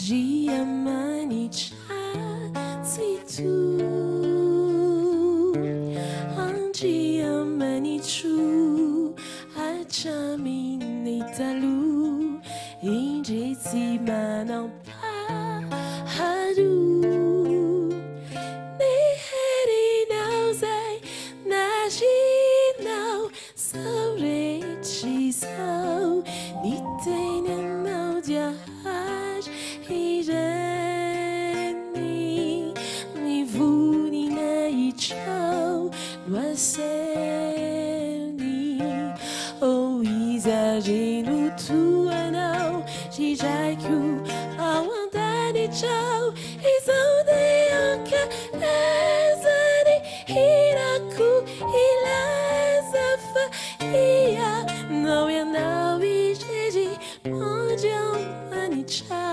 Andriamanitra Tsitoha, Andriamanitro hatramin'ny taloha, indre tsy manam-paharoa. Ny herinao izay narianao izao rehetra izao, ny tenanao dia Ary ireny ny voninahitrao no asehony. Oh, iza re no toa anao, ry Raiko ao an-danitra ao? Izao dia ankalazany hirako hilaza fa Ianao, Ianao irery. Andriamanitra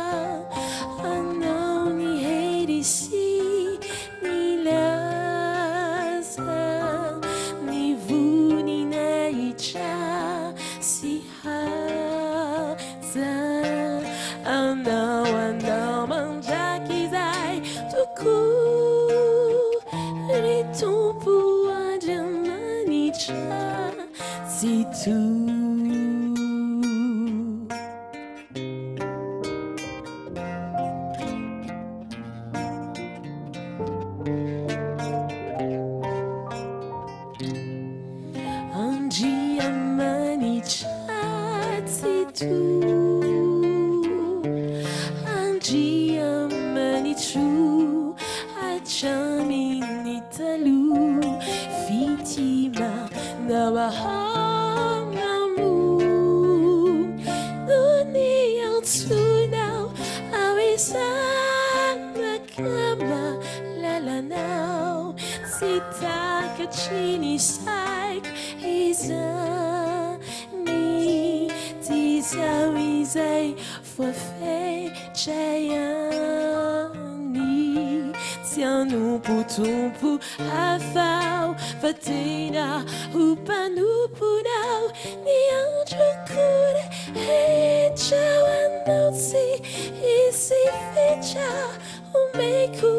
anao ny hery sy ny laza, ny voninahitra sy haja. Anao, anao mandrakizay tokoa, ry Tompo Andriamanitra. Tsitoha. Andriamanitra Tsitoha, Andriamanitro hatramin'ny taloha, fitia Voafetra ihany tsy hanompo tompo hafa aho fa tena ho mpanomponao ny androko rehetra ho anao tsy hisy fetra omeko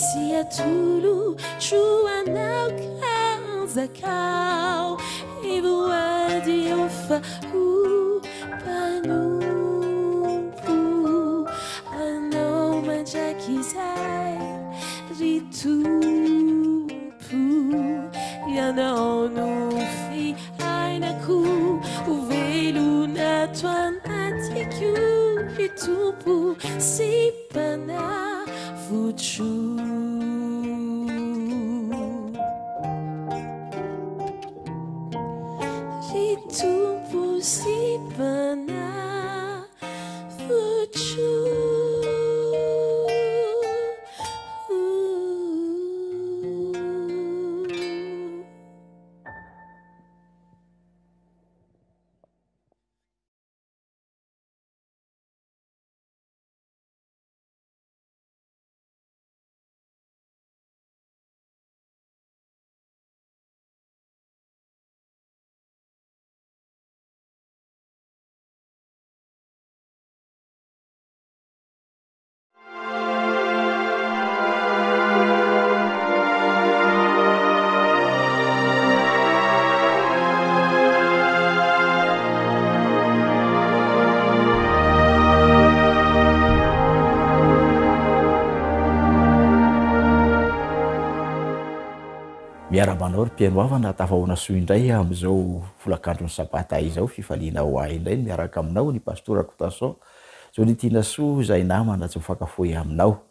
sy atolotro anao ka anjakao ivoadio fa ho Mpanompo anao mandrakizay ry Tompo Ianao no fiainako ho velona ato anatiko ry Tompo sy Mpanavotro. Ry Tompo sy Mpanavotro. Miarahaba anao ry mpihaino havana, tafahoana soa indray amin'izao folakandron'ny sabata izao, fifaliana ho ahy indray ny miaraka aminao, ny Pastora Rakotoarison Jolitianasoa izay namana tsy mifankafohy aminao.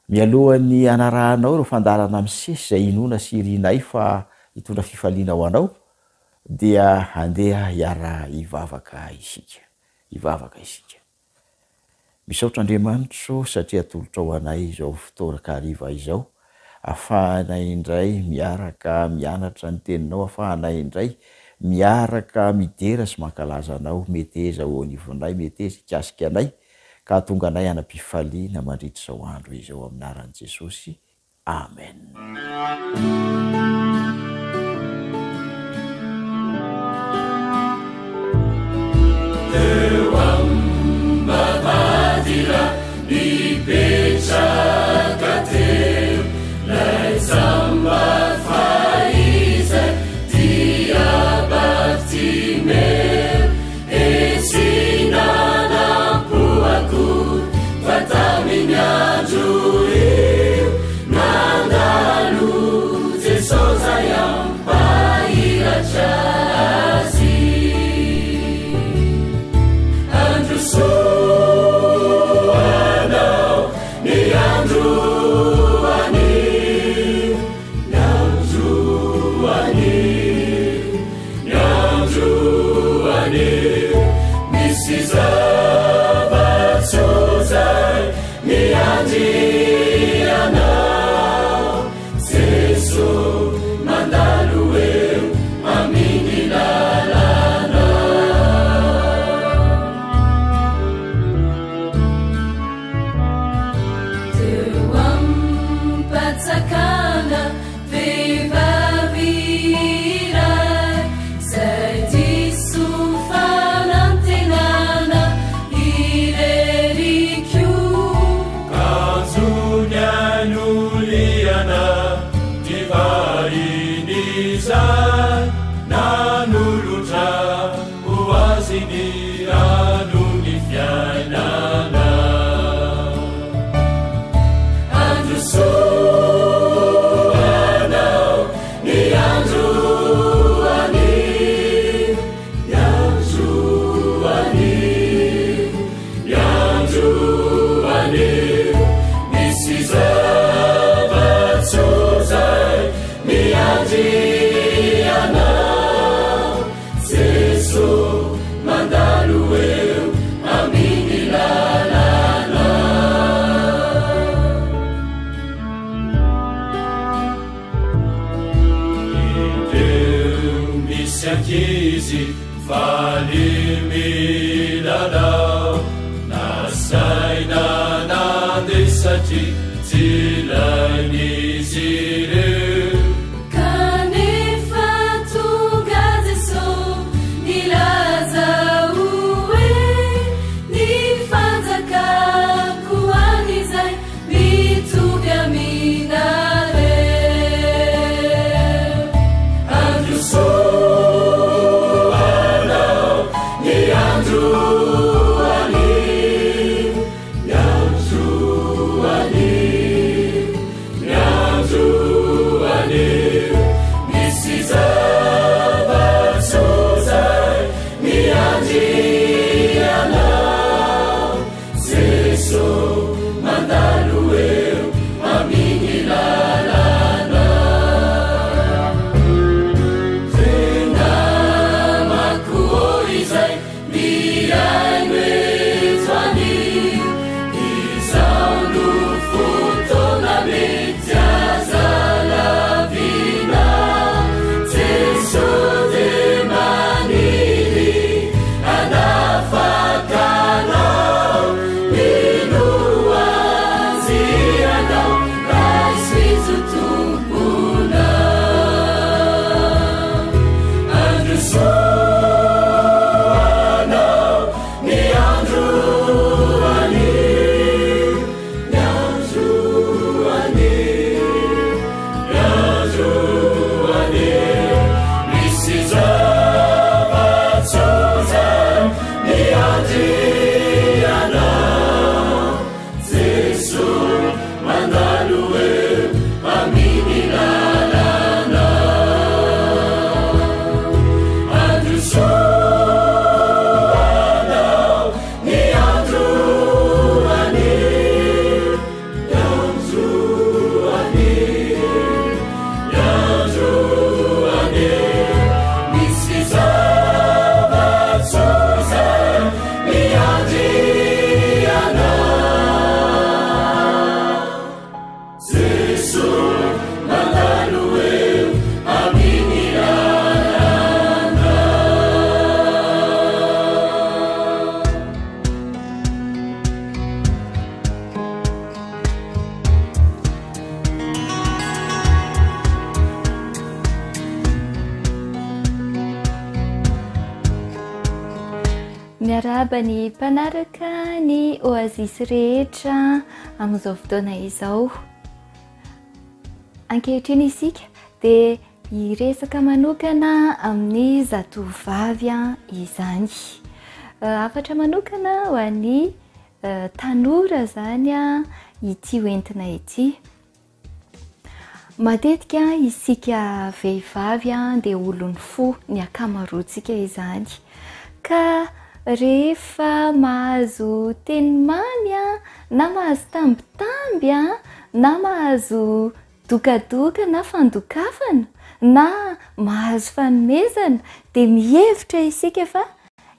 Mialohan'ny hanarahanao ireo fandaharana misesy izay inoana sy irinay fa hitondra fifaliana ho anao dia handeha hiara-hivavaka isika. Hivavaka isika. Misaotra Andriamanitro satria atolotrao anay izao fotoan-kariva izao, afahanay indray miaraka mianatra ny teninao, afahanay indray miaraka midera sy mankalaza anao, meteza eo anivonay, meteza hikasika anay ka hahatonga anay hanam-pifaliana mandritra izao andro izao amin'ny anaran'i Jesosy, Amen. Teo am-bavahady raha. Misy zava-tsoa izay miandry anao, Jeso mandalo eo amin'ny lalanao. Teo am-patsakana vehivavy iray izay diso fanantenana irery koa. Kanjo niainoliana divahiny izay nanolotra ho azy ny ranon'ny fiainana. Androsoanao ny andro anio, ny andro anio, ny andro anio. Misy zava-tsoa izay miandry anao, Jeso mandalo eo amin'ny lalanao. Indreo misy ankizy faly milalao, nasaina nandeha satria tsy ilain'izy ireo. Kanefa tonga Jeso nilaza hoe ny fanjakako an'izay mitovy aminareo. Androsoanao ny andro anio, ny andro anio, ny andro anio. Misy zava-tsoa izay miandry anao, Jeso mandalo eo amin'ny lalanao. Namako izay mihaino eto anio, izao no fotoana mety aza lavina. Jeso dia maniry hanafaka anao, minoa Azy ianao, raiso Izy ho Tomponao. Androsoanao ny andro anio, ny andro anio, ny andro anio. Misy zava-tsoa izay miandry anao, Jeso mandalo eo amin'ny lalanao. Androsoanao ny andro anio, ny andro anio, ny andro anio. Misy zava-tsoa izay miandry anao, Jeso mandalo eo amin'ny lalanao. Miarahaba ny mpanaraka ny Oasis rehetra amin'izao fotoana izao. Ankehitriny isika dia hiresaka manokana amin'ny zatovovavy izany. Hafatra manokana ho an'ny tanora izany ity hoentina ity. Matetika isika vehivavy dia olon'ny fo, ny ankamaroantsika izany. Ka rehefa mahazo teny mamy na mahazo tambitamby na mahazo dokadoka na fandokafana na mahazo fanomezana dia mihevitra isika fa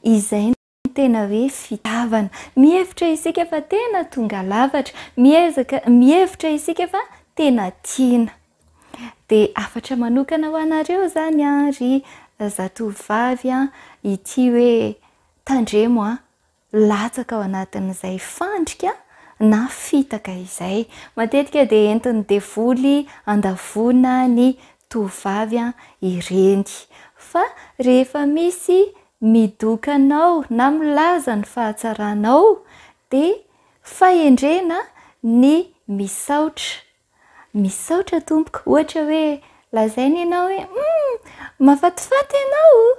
izay tena hoe fitiavana. Mihevitra isika fa tena tonga lafatra, miezaka, mihevitra isika fa tena tiana. Dia hafatra manokana ho anareo izany an, ry zatovovavy an, ity hoe tandremo an, latsaka ao anatin'izay fandrika na fitaka izay. Matetika dia entin'ny devoly handavoana ny tovovavy ireny. Fa rehefa misy midoka anao na milaza ny fahatsaranao dia fahendrena ny misaotra. Misaotra tompoko. Ohatra hoe lazaina ianao hoe hum! Mahafatifaty ianao!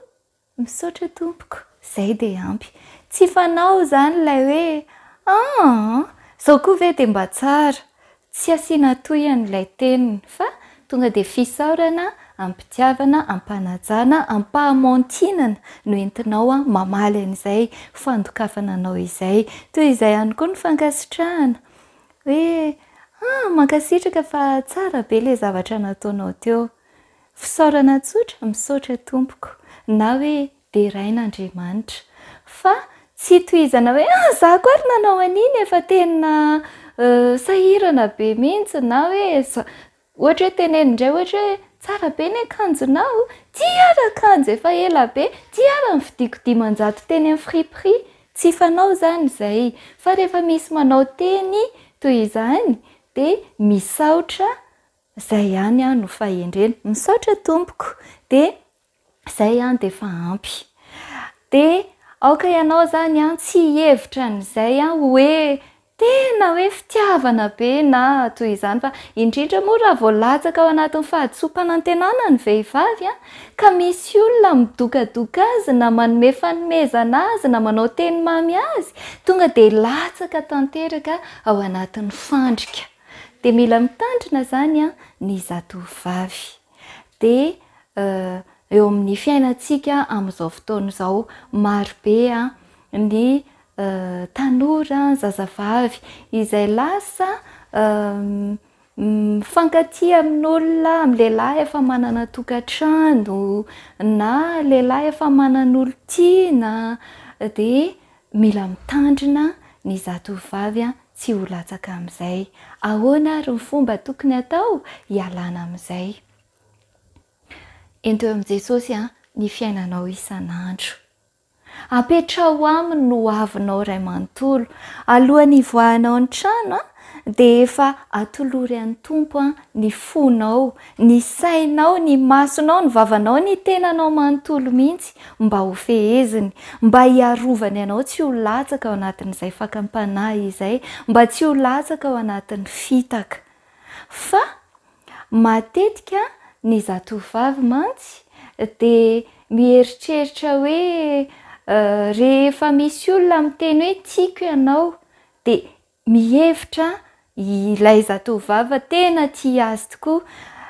Misaotra tompoko, zay dia ampy. Tsy fanao izany ilay hoe aa, zao koa ve dia mba tsara. Tsy asiana tohiny ilay teniny fa tonga dia fisaorana am-pitiavana, am-panajana, am-pahamontinana no entinao mamaly an'izay fandokafana anao izay. Toy izay ihany koa ny fankasitrahana hoe aa mankasitraka fa tsara be ilay zavatra nataonao teo. Fisaorana tsotra, misaotra tompoko, na hoe deraina Andriamanitra. Fa tsy tohizana hoe ah za koa ary nanao an'iny efa tena sahirana be mihitsy na hoe ohatra hoe tenenina indray ohatra hoe tsara be ny akanjonao, ty ary akanjo efa ela be, ty ary novidiako 500 teny amin'ny friperie. Tsy fanao izany izay. Fa rehefa misy manao teny toy izany dia misaotra Zay ihany no fahendrena. Misaotra tompoko. Dia zay an dia efa ampy. Dia aoka ianao zany an tsy hihevitra an'izay an hoe tena hoe fitiavana be na toy izany fa indrindra moa raha vao latsaka ao anatin'ny fahadisoam-panantenana ny vehivavy an ka misy olona midokadoka azy na manome fanomezana azy na manao teny mamy azy tonga dia latsaka tanteraka ao anatin'ny fandrika. Dia mila mitandrina izany ny zatovovavy. Dia eo amin'ny fiainantsika amin'izao fotoana izao, maro be ny tanora, ny zazavavy izay lasa mifankatia amin'olona, amin'ny lehilahy efa manana tokantrano na lehilahy efa manan'olon-tiana dia Mila mitandrina ny zatovovavy tsy ho latsaka amin'izay. Ahoana ary ny fomba tokony atao hialana amin'izay? Ento eo amin'i Jesosy ny fiainanao isan'andro. Apetraho aminy ny hoavinao iray manontolo. Alohan'ny hivoahanao ny trano dia efa atolory an'ny Tompo ny fonao, ny sainao, ny masonao, ny vavanao, ny tenanao manontolo mihitsy mba ho feheziny, mba hiarovany anao tsy ho latsaka ao anatin'izay fakam-panahy izay, mba tsy ho latsaka ao anatin'ny fitaka. Fa matetika ny zatovovavy mantsy dia mieritreritra hoe rehefa misy olona miteny hoe tiako ianao dia Mihevitra ilay zatovovavy fa tena tia azy tokoa.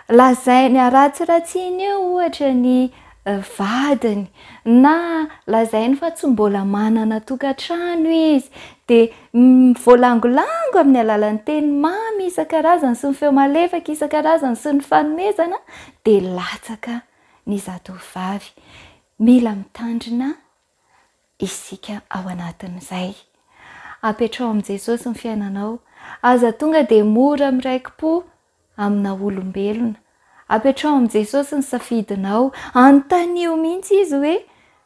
Lazainy aratsiratsiny eo ohatra ny vadiny na lazainy fa tsy mbola manana tokantrano izy dia voalangolango amin'ny alalan'ny teny mamy isan-karazany sy ny feo malefaka isan-karazany sy ny fanomezana dia latsaka ny zatovovavy. Mila mitandrina isika ao anatin'izay. Apetraho amin'i Jesosy ny fiainanao. Aza tonga dia mora miraiki-po amina olombelona. Apetraho amin'i Jesosy ny safidinao. Anontanio mihitsy Izy hoe,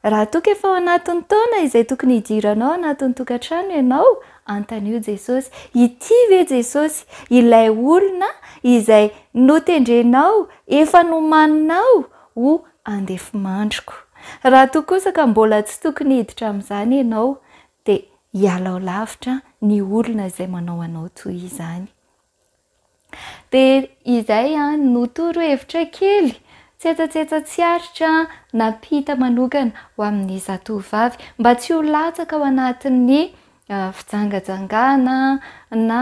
raha toa ka efa ao anatin'ny taona izay tokony hidiranao anatin'ny tokantrano ianao, anontanio Jesosy, ity ve Jesosy ilay olona izay notendrenao, efa nomaninao ho andefimandriko. Raha toa kosa ka mbola tsy tokony hiditra amin'izany ianao dia ialao lavitra ny olona izay manao anao toy izany. Dia izay no torohevitra kely tsetsatsetsa tsy aritra nampita manokana ho amin'ny zatovovavy mba tsy ho latsaka ao anatin'ny fijangajangana na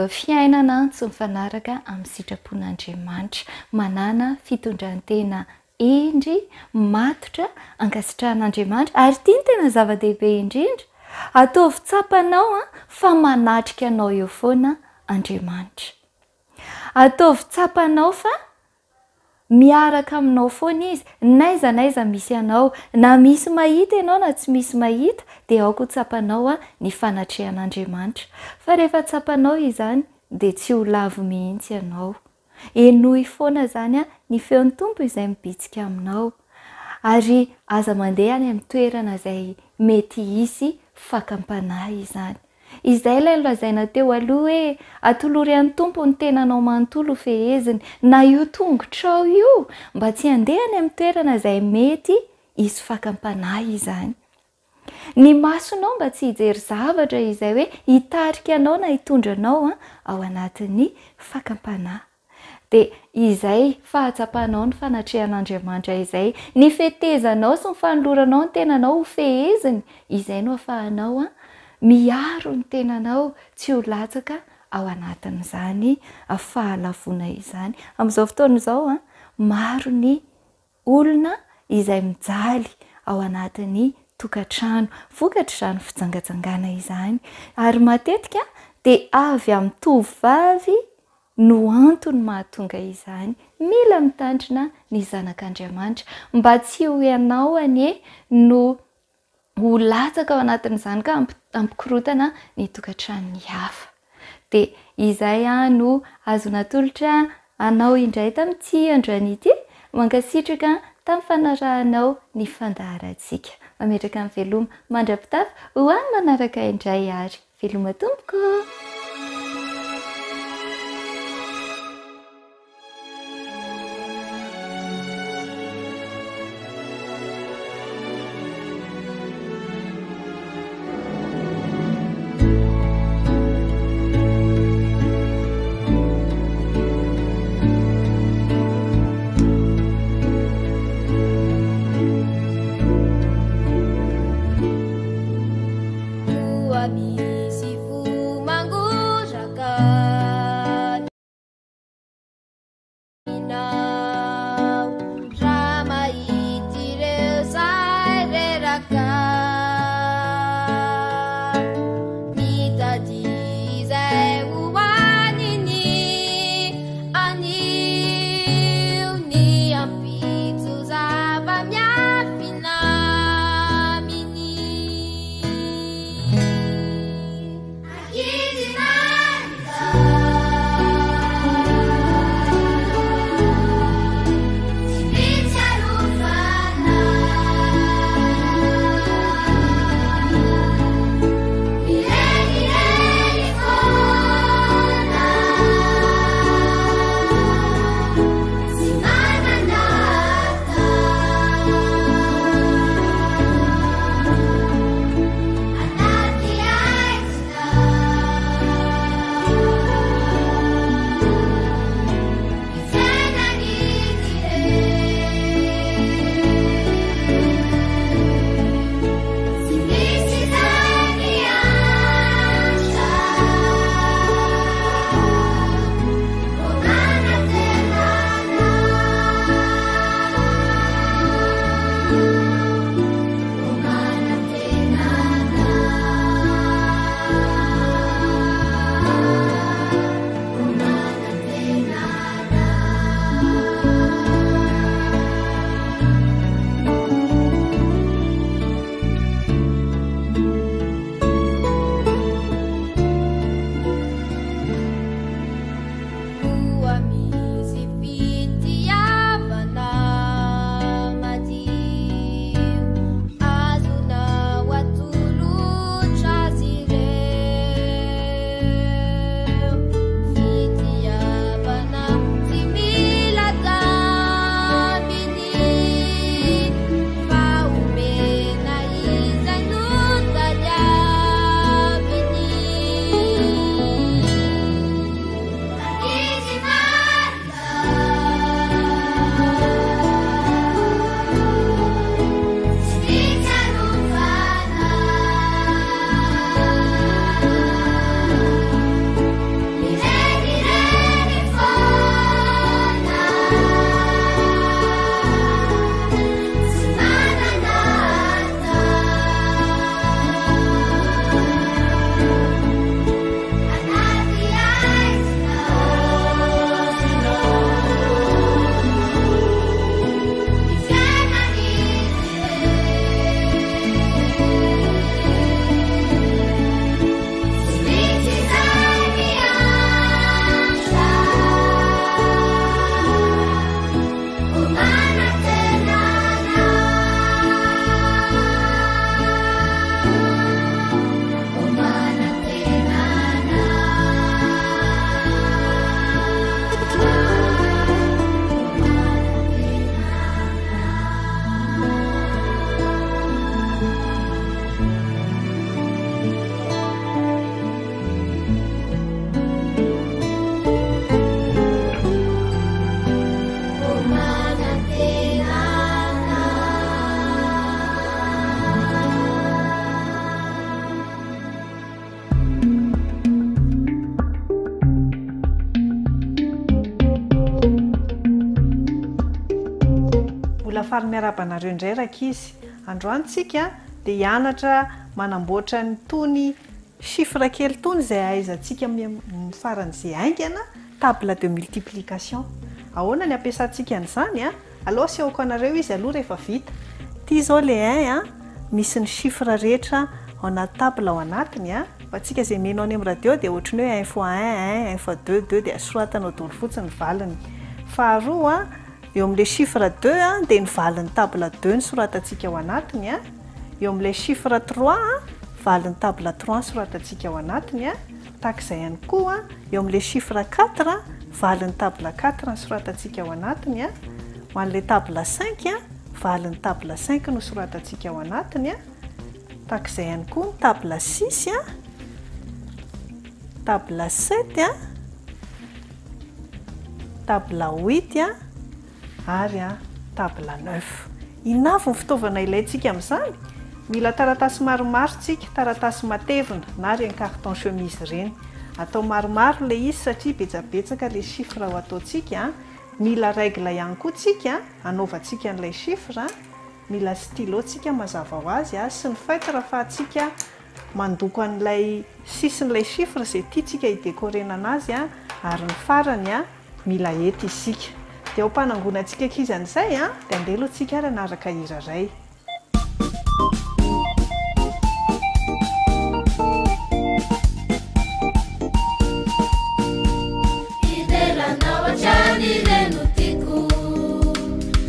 fiainana tsy mifanaraka amin'ny sitrapon'Andriamanitra. Manàna fitondran-tena hendry, matotra, ankasitrahan'Andriamanitra. Ary ity no tena zava-dehibe indrindra, ataovy tsapanao fa manatrika anao eo foana Andriamanitra. Ataovy tsapanao fa. miaraka aminao foana Izy, n'aiza n'aiza misy anao. Na misy mahita ianao na tsy misy mahita, dia aoka ho tsapanao ny fanatrehan'Andriamanitra. Fa rehefa tsapanao izany, dia tsy ho lavo mihitsy ianao. Henoy foana izany ny feon'ny Tompo izay mibitsika aminao. Ary aza mandeha any amin'ny toerana izay mety hisy fakam-panahy izany. Izay ilay nolazaina teo aloha hoe atolory an'ny Tompo ny tenanao manontolo ho feheziny, na io tongotrao io, mba tsy handeha any amin'ny toerana izay mety hisy fakam-panahy izany. Ny masonao mba tsy hijery zavatra izay hoe hitarika anao na hitondra anao ao anatin'ny fakam-panahy. Dia izay fahatsapanao ny fanatrehan'Andriamanitra izay, ny fetezanao sy ny fanoloranao ny tenanao ho feheziny, izay no ahafahanao miaro ny tenanao tsy ho latsaka ao anatin'izany fahalavoana izany. Amin'izao fotoana izao, maro ny olona izay mijaly ao anatin'ny tokantrano vokatr'izany fijangajangana izany, ary matetika dia avy amin'ny tovovavy no antony mahatonga izany. Mila mitandrina ny zanak'Andriamanitra mba tsy ho ianao anie no ho latsaka ao anatin'izany ka hampikorontana ny tokantranon'ny hafa. Dia izay no azo natolotra anao indray tamin'ity androany ity. Mankasitraka tamin'ny fanarahanao ny fandaharantsika. Mametraka ny veloma mandra-pitafa ho amin'ny manaraka indray ary. Veloma tompoko! Toa misy fo mangoraka Aminao raha mahita ireo izay reraka Mitady izay ho haniny anio Ny ampitso zava-miafina aminy. Faly miarahaba anareo indray rankizy. Androany tsika dia hianatra manamboatra an'itony chiffre kely itony izay ahaizantsika faran'izay haingana table de multiplication. Ahoana ny ampiasantsika an'izany an? Aleo asehoko anareo izy aloha rehefa vita. Ity izao ilay un an, misy ny chiffre rehetra ao anaty table ao anatiny an. Ho antsika izay mihaino any amin'ny radio dia ohatran'ny hoe un fois un, un, un fois deux, deux dia soratana ao daholo fotsiny ny valiny. Faharoa an, eo amin'ilay chiffre deux an, dia ny valin'ny table deux no soratantsika ao anatiny an. Eo amin'ilay chiffre trois an, valin'ny table trois no soratantsika ao anatiny an. Tahaka izay ihany koa, eo amin'ilay chiffre quatre, valin'ny table quatre no soratantsika ao anatiny. Ho an'ilay table cinq, valin'ny table cinq no soratantsika ao anatiny. Tahaka izay ihany koa ny table six, table sept, table huit. ary table neuf. Inona avy ny fitaovana ilaintsika amin'izany? Mila taratasy maromaro tsika, taratasy matevina na ireny carton chemise ireny. Atao maromaro ilay izy satria betsabetsaka ilay chiffre ho ataontsika. Mila règle ihany koa tsika hanaovantsika an'ilay chiffre. Mila stylo tsika mazava ho azy sy ny feutre ahafahantsika mandoko an'ilay sisin'ilay chiffre izay tiantsika hi-decorer-na anazy ary ny farany Mila hety isika. Dia ao am-panangonantsika ankizy an'izay an, dia andeha aloha tsika ary hanaraka hira iray. Hideranao hatrany re no tiako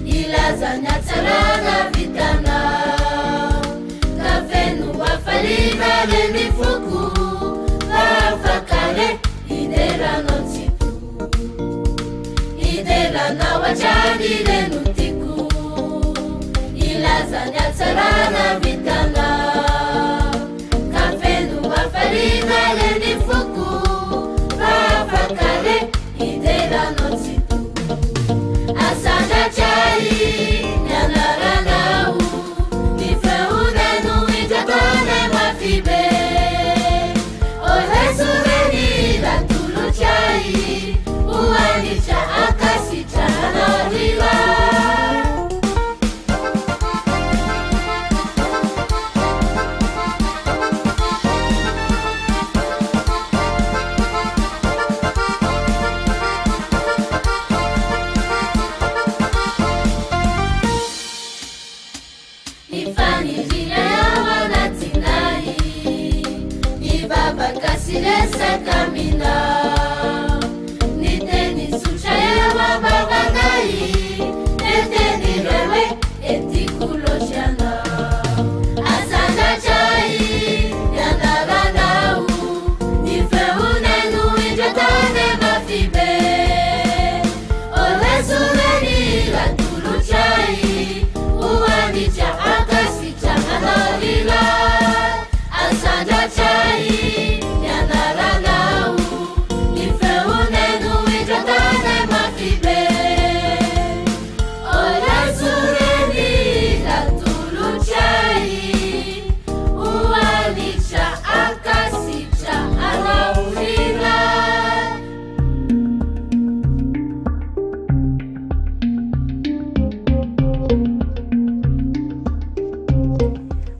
Hilaza ny hatsarana vitanao Ka feno hafaliana re ny foko Fa afaka re Hideranao Tsitoha Hideranao hatrany re no tiako Hilaza ny hatsarana vitanao Ka feno hafaliana re ny foko Fa afaka re hideranao Tsitoha Asandratra ahy ny anaranao Ny feonay no indro ataonay mafy be Ny faniriana ao anatinay, ny vavaka sy resaka aminao, ny teny tsotra eo am-bavanay, dia teny iray hoe etiako loatra ianao. Asandratra ahy ny anaranao, ny feonay no indro ataonay mafy be.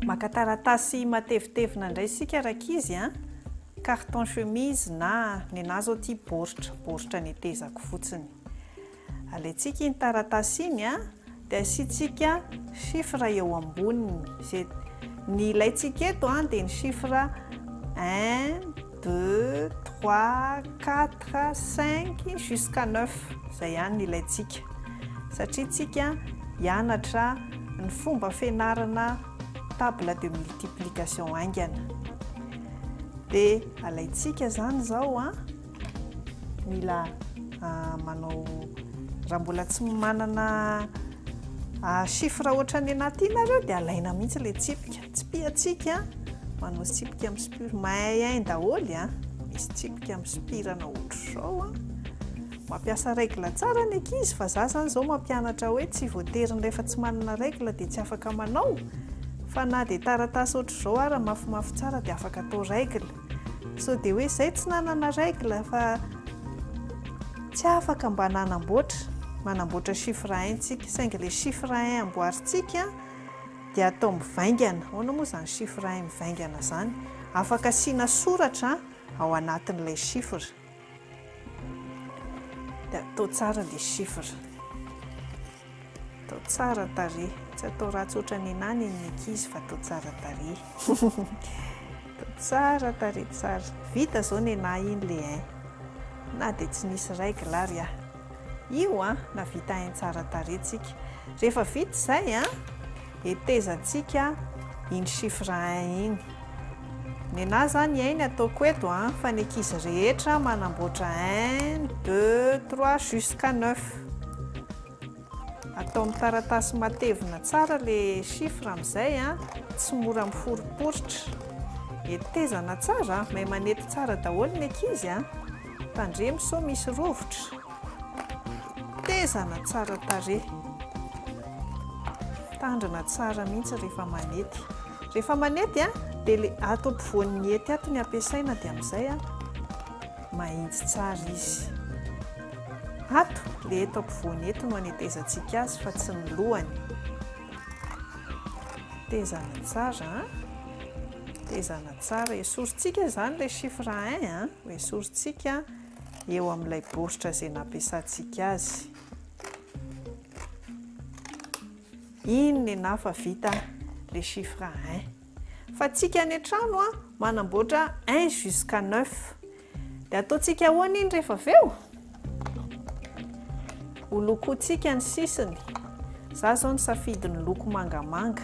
Maka taratasy matevitevina indray isika rankizy a, carton chemise na nenaha zao ity baoritra, baoritra netezako fotsiny. Alaintsika iny taratasy iny a, dia asiantsika chiffre eo amboniny. Izay ny ilaintsika eto a dia ny chiffre un, deux, trois, quatre, cinq jusqu'à neuf, izay ihany no ilaintsika. Satria tsika hianatra ny fomba fianarana table de multiplication haingana. Dia alaintsika izany izao a. Mila manao raha mbola tsy manana chiffre ohatran'ny anah ity nareo dia alaina mihitsy ilay tsipika. Tsipihantsika, manao tsipika misopira, mahay hain daholo a, misy tsipika misopirana ohatr'izao a. Mampiasa règle tsara ny ankizy fa za zany izao mampianatra hoe tsy voatery ny rehefa tsy manana règle dia tsy afaka manao fa na dia taratasy ohatr'izao ara mafimafy tsara dia afaka atao règle. Sao dia hoe izay tsy nanana règle fa tsy afaka mba nanamboatra. Manamboatra chiffre un tsika, saingy ilay chiffre un amboarintsika dia atao mivaingana. Ahoana moa izany chiffre un mivaingana izany? Afaka asiana soratra ao anatin'ilay chiffre. Dia atao tsara ilay chiffre. Atao tsara tarehy. Tsy atao ratsy ohatran'ny anah ny an'ny ankizy fa atao tsara tarehy. Atao tsara tarehy tsara. Vita izao ny anah iny le un. Na dia tsy nisy règle ary aho. Io an, nahavita un tsara tarehy tsika. Rehefa vita izay an, hetezantsika iny chiffre un iny. Ny anah izany un ny ataoko eto an, fa ny ankizy rehetra manamboatra un, deux, trois jusqu'à neuf. Atao amin'ny taratasy matevina tsara ilay chiffre amin'izay an, tsy mora miforiporitra. Hetezana tsara an, mahay manety tsara daholo ny ankizy an. Tandremo sao misy rovitra. Hetezana tsara tarehy. Mitandrina tsara mihitsy rehefa manety. Rehefa manety an, dia ilay ato ampovoan'ny hety ato ny ampiasaina dia amin'izay an, mahitsy tsara izy. Ato, le eto ampovoany eto no anetezantsika azy fa tsy ny lohany. Tezana tsara an. Tezana tsara. Esorintsika izany ilay chiffre un an. Esorintsika eo amin'ilay baoritra izay nampiasantsika azy. Iny nenaha fa vita le chiffre un. Fa tsika any an-trano an, manamboatra un jusqu'à neuf. Dia ataontsika ahoana iny rehefa avy eo? Ho lokointsika ny sisiny. Za izao nisafidy ny loko mangamanga.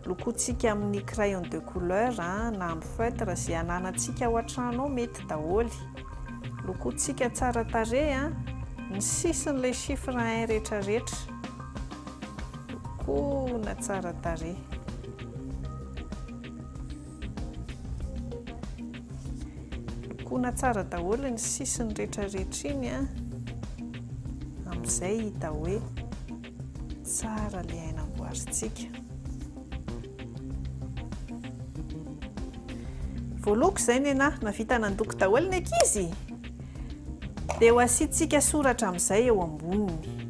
Lokointsika amin'ny crayon de couleur na amin'ny feutre izay ananantsika ao an-trano ao mety daholo. Lokointsika tsara tarehy ny sisin'ilay chiffre un rehetrarehetra. Lokoina tsara tarehy. Lokoina tsara daholo ny sisiny rehetrarehetra iny an. Amin'izay hita hoe tsara ilay aina amboarintsika. Voaloko izay nenah, navita nandoko daholo ny ankizy. Dia ho asiantsika soratra amin'izay eo amboniny.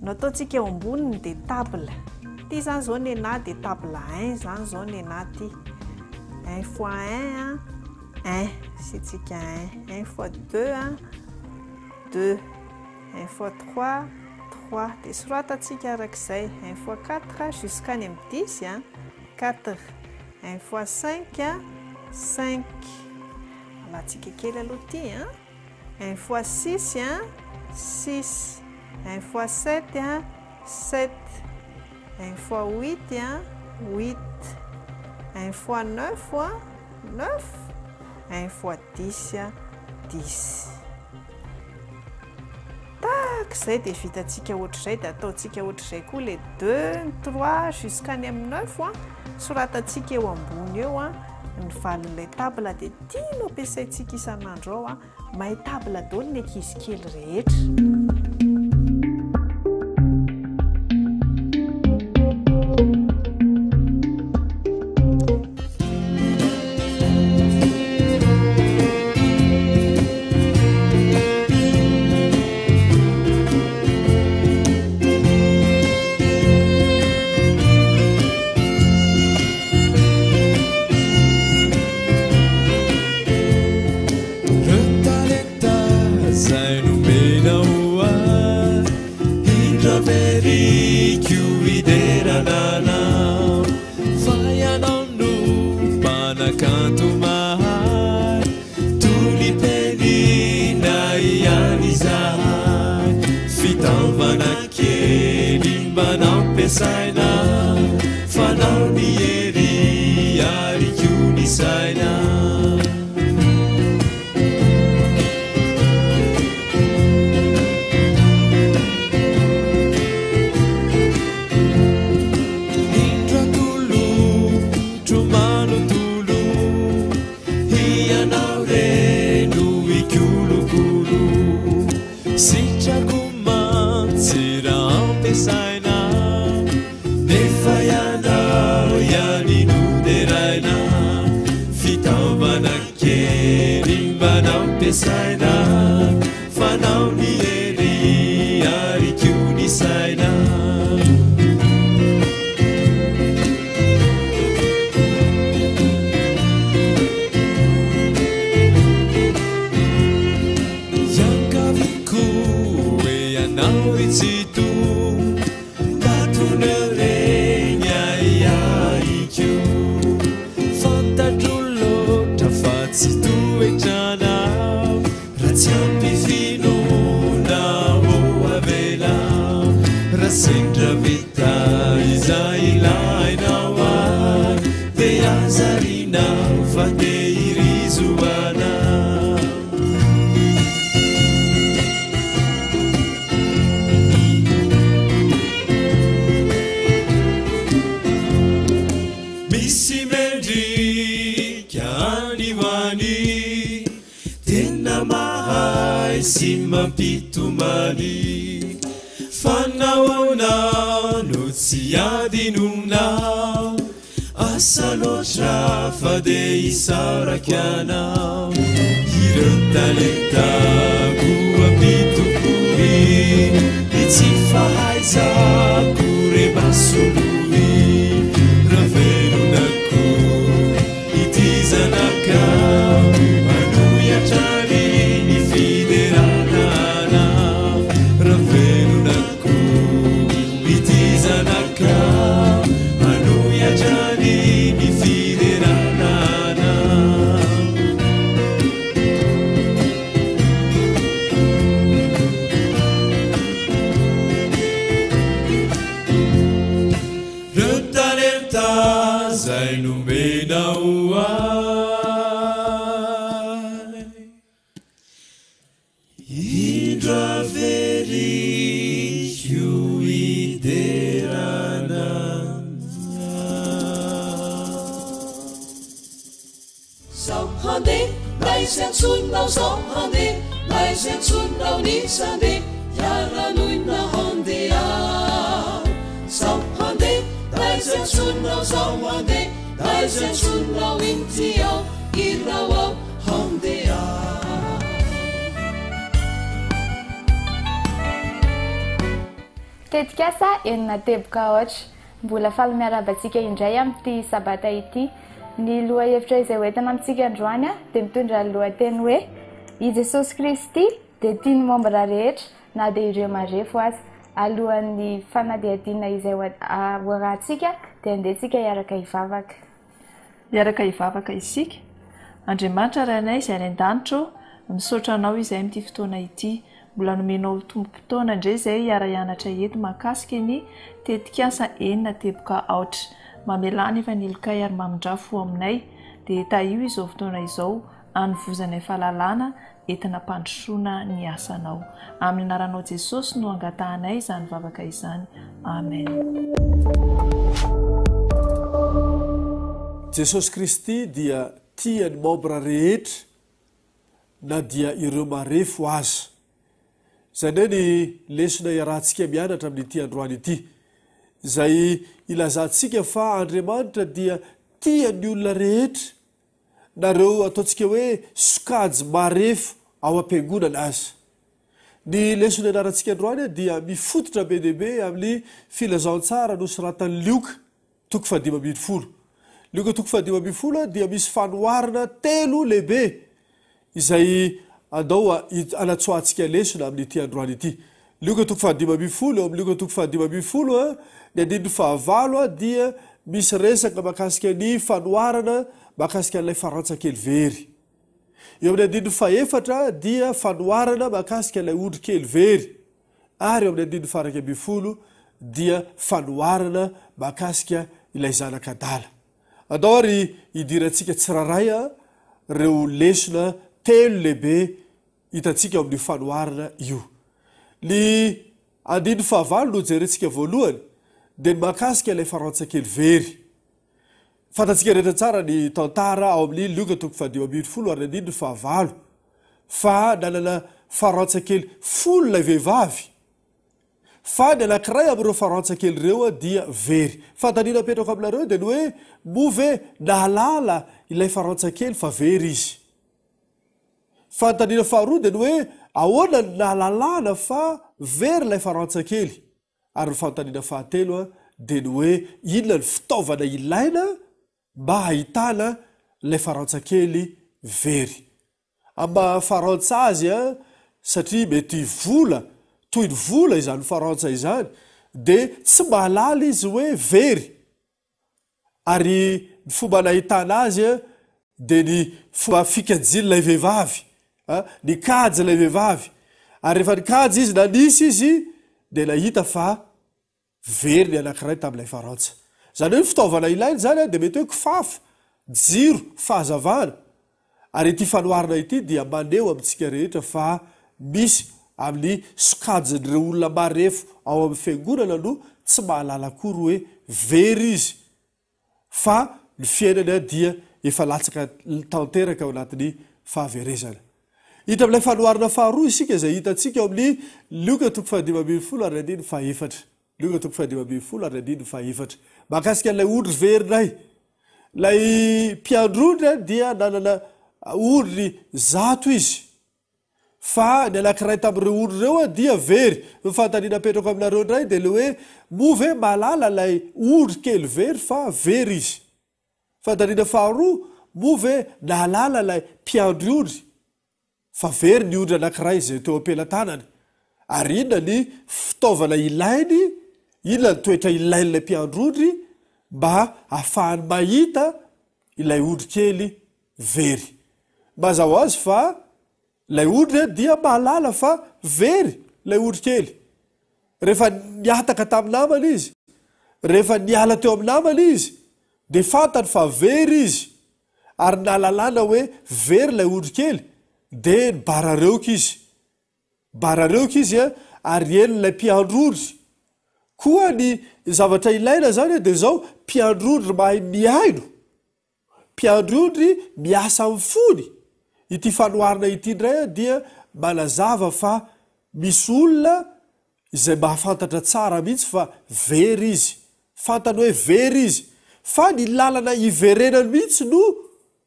No ataontsika eo amboniny dia table. Ity izany izao nenah dia table un izany izao nenah ity. Un fois un, un. Asiantsika un. Un fois deux, deux. Un fois trois, trois. Dia soratantsika arak'izay. Un fois quatre jusqu'à any amin'ny dix, quatre. Un fois cinq, cinq. Alantsika kely aloha ity an. Un fois six, six. Un fois sept, sept. Un fois huit, huit. Un fois neuf, neuf. Un fois dix, dix. Tahaka izay dia vitantsika ohatr'izay dia ataontsika ohatr'izay koa ilay deux, ny trois jusqu'à any amin'ny neuf an. Soratantsika eo ambony eo an ny valin'ilay table dia ity no ampiasaintsika isan'andro ao an. Mahay table daholo ny ankizy kely rehetra. Ireo talenta izay nomenao ho ahy, indro averiko hiderana anao, fa ianao no mpanakanto mahay, tolipelina ihany izahay, fitaovana kely mba nampiasaina, fanao ny hery ary koa ny saina. Indro atolotro manontolo, Hianao re no hikolokolo. Sitrako mantsy raha ampiasaina, nefa ianao ihany no deraina. Fitaovana kely mba nampiasaina, fanao ny hery sy toetranao Raha tsy ampy finoana ô avela Raha sendra vita izay ilainao ahy Dia aza ariana fa tehirizo anao. Misy mendrika any ho any Tena mahay sy mampitomany Fa nahoana no tsy adinonao Asa loatra fa dia hisaraka anao Ireo talentako ampitoboy Ny tsy fahaizako re mba soloy Raha velona koa ity zanakao Manohy hatrany ny fiderana anao Raha velona koa ity zanakao Manohy hatrany ny fiderana anao. Reo talenta zay nomenao ahy. Indro averiko hiderana anao. Zao handeha na izy antsoinao zao handeha na izy antsoinao ny handeha hiara-noina handeha Zao handeha na izy antsoinao zao handeha na izy antsoinao inty aho irao aho handeha. Tetikasa enina teboka aotra. Mbola faly miarahaba antsika indray amin'ity sabata ity. Ny lohahevitra izay hoentina amintsika androany dia mitondra ny lohateny hoe I Jesosy Kristy dia tia ny membra rehetra na dia ireo marefo aza. Alohan'ny fanadihadiana izay hoarahantsika dia andeha tsika hiaraka hivavaka. Hiaraka hivavaka isika. Andriamanitra Rainay izay any an-danitra ô, misaotra Anao izahay amin'ity fotoana ity. Mbola nomenao tombom-potoana indray izahay hiara-hianatra eto mahakasika ny tetikasa enina teboka aotra. Mamelà anefa ny helokay ary mamindrà fo aminay. Dia tahio izao fotoana izao hanovozanay fahalalana entina hampandrosoana ny asanao. Amin'ny anaranao Jesosy no angatahanay izany vavaka izany. Amen. Jesosy Kristy dia tia ny membra rehetra na dia ireo marefo aza. Izay indray ny lesona iarahantsika mianatra amin'ity androany ity, izay ilazantsika fa Andriamanitra dia tia ny olona rehetra na ireo ataontsika hoe sokajy marefo ao am-piangonana aza. Ny lesona ianarantsika androany dia mifototra be dia be amin'ny filazantsara nosoratan'i Lioka, toko fahadimy ambin'ny folo. Lioka toko fahadimy ambin'ny folo dia misy fanoharana telo lehibe izay andao hanatsoahantsika lesona amin'ity androany ity. Lioka toko fahadimy ambin'ny folo, eo amin'ny Lioka toko fahadimy ambin'ny folo, ny andininy fahavalo dia misy resaka mahakasika ny fanoharana mahakasika an'ilay farantsa kely very. Eo amin'ny andininy fahefatra dia fanoharana mahakasika ilay ondry kely very. Ary eo amin'ny andininy faha-iraika ambin'ny folo dia fanoharana mahakasika ilay zanak'adala. Andao ary hidirantsika tsirairay ireo lesona telo lehibe hitantsika ao amin'io fanoharana io. Ny andininy fahavalo no jerentsika voalohany, dia ny mahakasika ilay farantsa kely very. Fantatsika rehetra tsara ny tantara ao amin'ny Lioka toko fahadimy ambin'ny folo ary ny andininy fahavalo, fa nanana farantsa kely folo ilay vehivavy, fa ny anankiray amin'ireo farantsa kely ireo dia very. Fanontaniana apetrako aminareo dia ny hoe, moa ve nahalala ilay farantsa kely fa very izy? Fanontaniana faharoa dia ny hoe ahoana no nahalalana fa very ilay farantsa kely? Ary ny fanontaniana fahatelo dia ny hoe inona ny fitaovana ilaina mba hahitana ilay farantsa kely very? Amin'ny maha farantsa azy satria mety vola toy ny vola izany farantsa izany dia tsy mahalala izy hoe very. Ary ny fomba nahitana azy. Dia ny fomba fikajian'ilay vehivavy, nikajy ilay vehivavy, ary rehefa nikajy izy, nanisy izy, dia nahita fa very ny anankiray tamin'ilay farantsa. Izany hoe ny fitaovana ilaina izany dia mety hoe kifafa, jiro, fahazavana. Ary ity fanoharana ity dia maneho amintsika rehetra fa misy amin'ny sokajin'ireo olona marefo ao amin'ny fiangonana no tsy mahalala akory hoe very izy fa ny fiainany dia efa latsaka tanteraka ao anatin'ny fahaverezana. Hita amin'ilay fanoharana faharoa isika izay hitantsika ao amin'ny Lioka toko fahadimy ambin'ny folo ary andininy fahefatra. Lioka toko fahadimy ambin'ny folo ary andininy fahefatra. Mahakasika an'ilay ondry very indray. Ilay mpiandry ondry dia nanana ondry 100 izy. Fa ny anankiray tamin'ireo ondry ireo dia very. Ny fanontaniana apetrako aminareo indray dia ilay hoe, moa ve mahalala ilay ondry kely very fa very izy? Fanontaniana faharoa, moa ve nahalala ilay mpiandry ondry fa very ny ondry anankiray izay teo am-pelatanany? Ary inona ny fitaovana ilainy, inona ny toetra ilain'ilay mpiandry ondry mba hahafahany mahita ilay ondry kely very. Mazava ho azy fa ilay ondry dia mahalala fa very ilay ondry kely. Rehefa nihataka tamin'ny namany izy, rehefa niala teo amin'ny namany izy, dia fantany fa very izy. Ary nahalalana hoe very ilay ondry kely, dia nibarareoka izy. Barareoka izy ary henon'ilay mpiandry ondry. Koa ny zavatra ilaina izany dia izao, mpiandry ondry mahay mihaino. Mpiandry ondry miasa amin'ny fony. Ity fanoharana ity indray dia manazava fa misy olona izay mahafantatra tsara mihitsy fa very izy. Fantany hoe very izy. Fa ny lalana hiverenany mihitsy no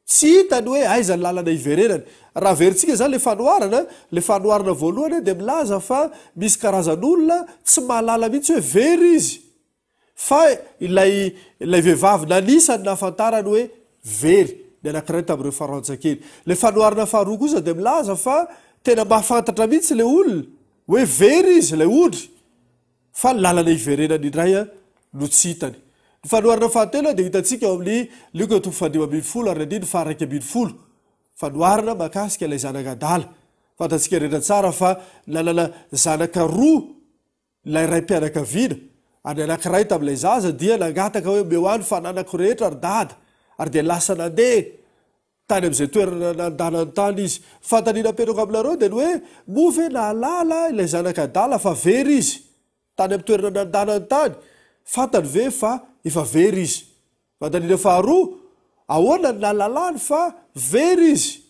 tsy hitany hoe aiza ny lalana hiverenany. Raha averintsika izany ilay fanoharana, ilay fanoharana voalohany dia milaza fa misy karazan'olona tsy mahalala mihitsy hoe very izy. Fa ilay ilay vehivavy nanisa no nahafantarany hoe very ny anankiray tamin'ireo farantsa kely. Ilay fanoharana faharoa kosa dia milaza fa tena mahafantatra mihitsy ilay olona hoe very izy, ilay ondry, fa ny lalana hiverenany indray no tsy hitany. Ny fanoharana fahatelo dia hitantsika ao amin'ny Lioka toko fahadimy ambin'ny folo ary andininy faha-iraika ambin'ny folo. Fanoharana mahakasika ilay zanak'adala. Fantatsika rehetra tsara fa nanana zanaka roa Ilay raim-pianakaviana, ary ny anankiray tamin'ilay zaza dia nangataka hoe, Omeo ahy ny fananako rehetra, ry dada. Ary dia lasa nandeha tany amin'izay toerana nandanany tany izy. Ny fanontaniana apetrako aminareo dia ny hoe, moa ve nahalala ilay zanaka adala fa very izy tany amin'ny toerana nandanany tany? Fantany ve fa efa very izy? Fanontaniana faharoa, ahoana no nahalalany fa very izy?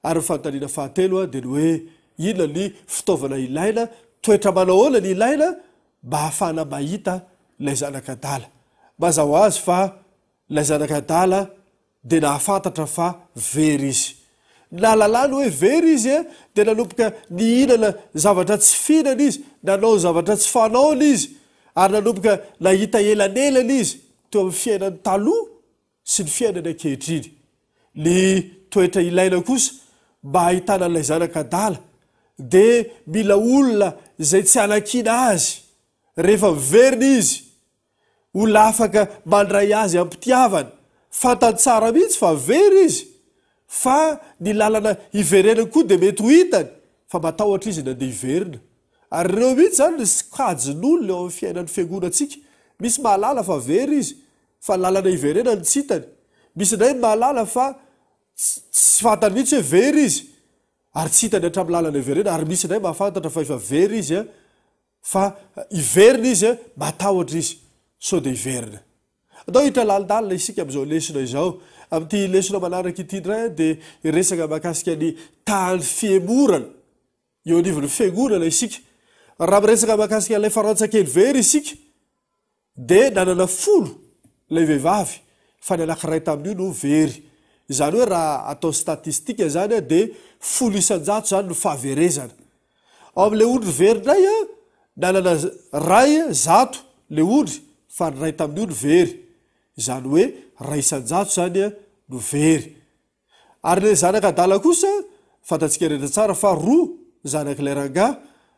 Ary ny fanontaniana fahatelo dia ny hoe, inona ny fitaovana ilaina, toetra manao ahoana ny ilaina mba hahafahana mahita ilay zanak'adala? Mazava ho azy fa ilay zanak'adala dia nahafantatra fa very izy. Ny nahalalany hoe very izy dia nanomboka nihinana zavatra tsy fihinana izy, nanao zavatra tsy fanaony izy, ary nanomboka nahita elanelana izy teo amin'ny fiainany taloha sy ny fiainany ankehitriny. Ny toetra ilaina kosa mba hahitana an'ilay zanaka adala dia mila olona izay tsy hanakiana azy rehefa miverina izy, olona afaka mandray azy am-pitiavana. Fantany tsara mihitsy fa very izy fa ny lalana hiverenany koa dia mety ho hitany fa matahotra izy ny handeha hiverina. Ary ireo mihitsy izany ny sokajin'olona eo amin'ny fiainan'ny fiangonantsika. Misy mahalala fa very izy fa ny lalana hiverenany tsy hitany. Misy indray ny mahalala fa tsy fantany mihitsy hoe very izy ary tsy hitany hatramin'ny lalana hiverenany ary misy indray mahafantatra fa efa very izy fa hiverina izy, matahotra izy sao dia hiverina. Andao hiditra lalindalina isika amin'izao lesona izao. Amin'ity lesona manaraka ity indray dia hiresaka mahakasika ny tahan'ny fihemorana eo anivon'ny fiangonana isika. Raha miresaka mahakasika an'ilay farantsa kely very isika dia nanana folo ilay vehivavy fa ny anankiray tamin'io no very. Izany hoe raha atao statistika izany dia 10% izany no fahaverezana. Ao amin'ilay ondry very indray, nanana ray zato ilay ondry fa ny ray tamin'io no very. Izany hoe 1% izany no very. Ary ilay zanaka adala kosa, fantatsika rehetra tsara fa roa ny zanak'ilay rangahy,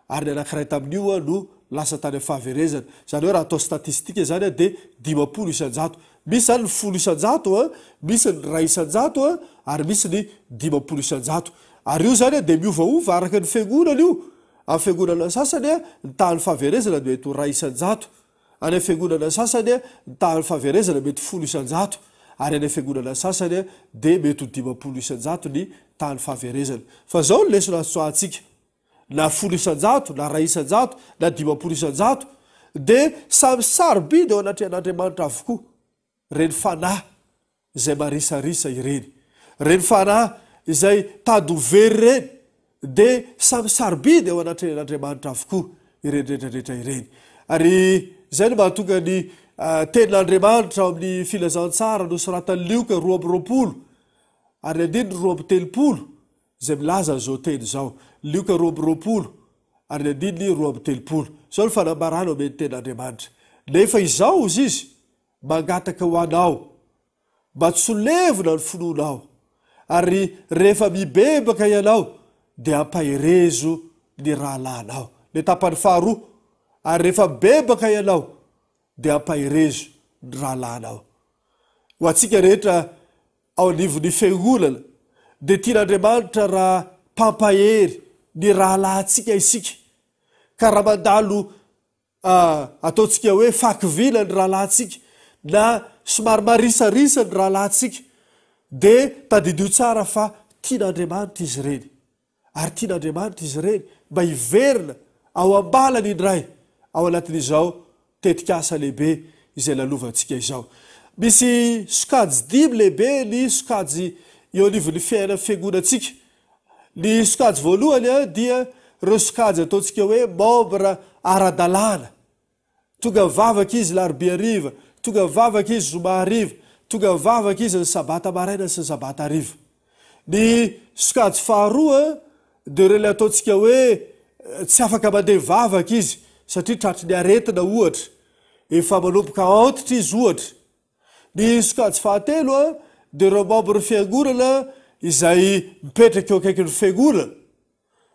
ary ny anankiray tamin'io no lasa tany amin'ny fahaverezana. Izany hoe raha atao statistika izany dia 50%. Misy izany ny 10%, misy ny 1% ary misy ny 50%. Ary io izany dia miovaova araka ny fiangonana io. Amin'ny fiangonana sasany ny tahan'ny fahaverezana dia mety ho 1%. Any amin'ny fiangonana sasany ny tahan'ny fahaverezana mety 10%, ary any amin'ny fiangonana sasany dia mety ho 50% ny tahan'ny fahaverezana. Fa izao ny lesona azo tsoahantsika, na 10%, na 1%, na 50%, dia samy sarobidy eo anatrehan'Andriamanitra avokoa. Ireny fanahy izay marisarisa ireny, ireny fanahy izay tady ho very ireny, dia samy sarobidy eo anatrehan'Andriamanitra avokoa ireny rehetra rehetra ireny. Ary izay no mahatonga ny tenin'Andriamanitra ao amin'ny filazantsara nosoratan'i Lioka 22 ary ny andininy 32 izay milaza an'izao teny izao, Lioka 22 ary ny andininy 32. Izao no fanambarana omen'ny tenin'Andriamanitra, Nefa izao, hozy izy, mangataka ho anao mba tsy ho levona ny finoanao, ary rehefa mibebaka ianao dia ampaherezo ny rahalahinao. Ny tapany faharoa, ary rehefa mibebaka ianao dia ampaherezo ny rahalahinao. Ho antsika rehetra ao anivon'ny fiangonana dia tian'Andriamanitra raha mpampahery ny rahalahintsika isika, ka raha mandalo ataontsika hoe fahakiviana ny rahalahintsika na somary marisarisa ny rahalahintsika dia tadidio tsara fa tian'Andriamanitra izy ireny ary tian'Andriamanitra izy ireny mba hiverina ao am-balany indray ao anatin'izao tetikasa lehibe izay lalovantsika izao. Misy sokajy dimy lehibe ny sokajy eo anivon'ny fiainan'ny fiangonantsika. Ny sokajy voalohany dia ireo sokajy ataontsika hoe membre ara-dalàna. Tonga mivavaka izy larobia hariva, tonga mivavaka izy zoma hariva, tonga mivavaka izy ny sabata maraina sy ny sabata hariva. Ny sokajy faharoa dia ireo ilay ataontsika hoe tsy afaka mandeha mivavaka izy satria tratry ny aretina ohatra, efa manomboka antitra izy ohatra. Ny sokajy fahatelo dia ireo membres fiangonana izay mipetraka eo akaikin'ny fiangonana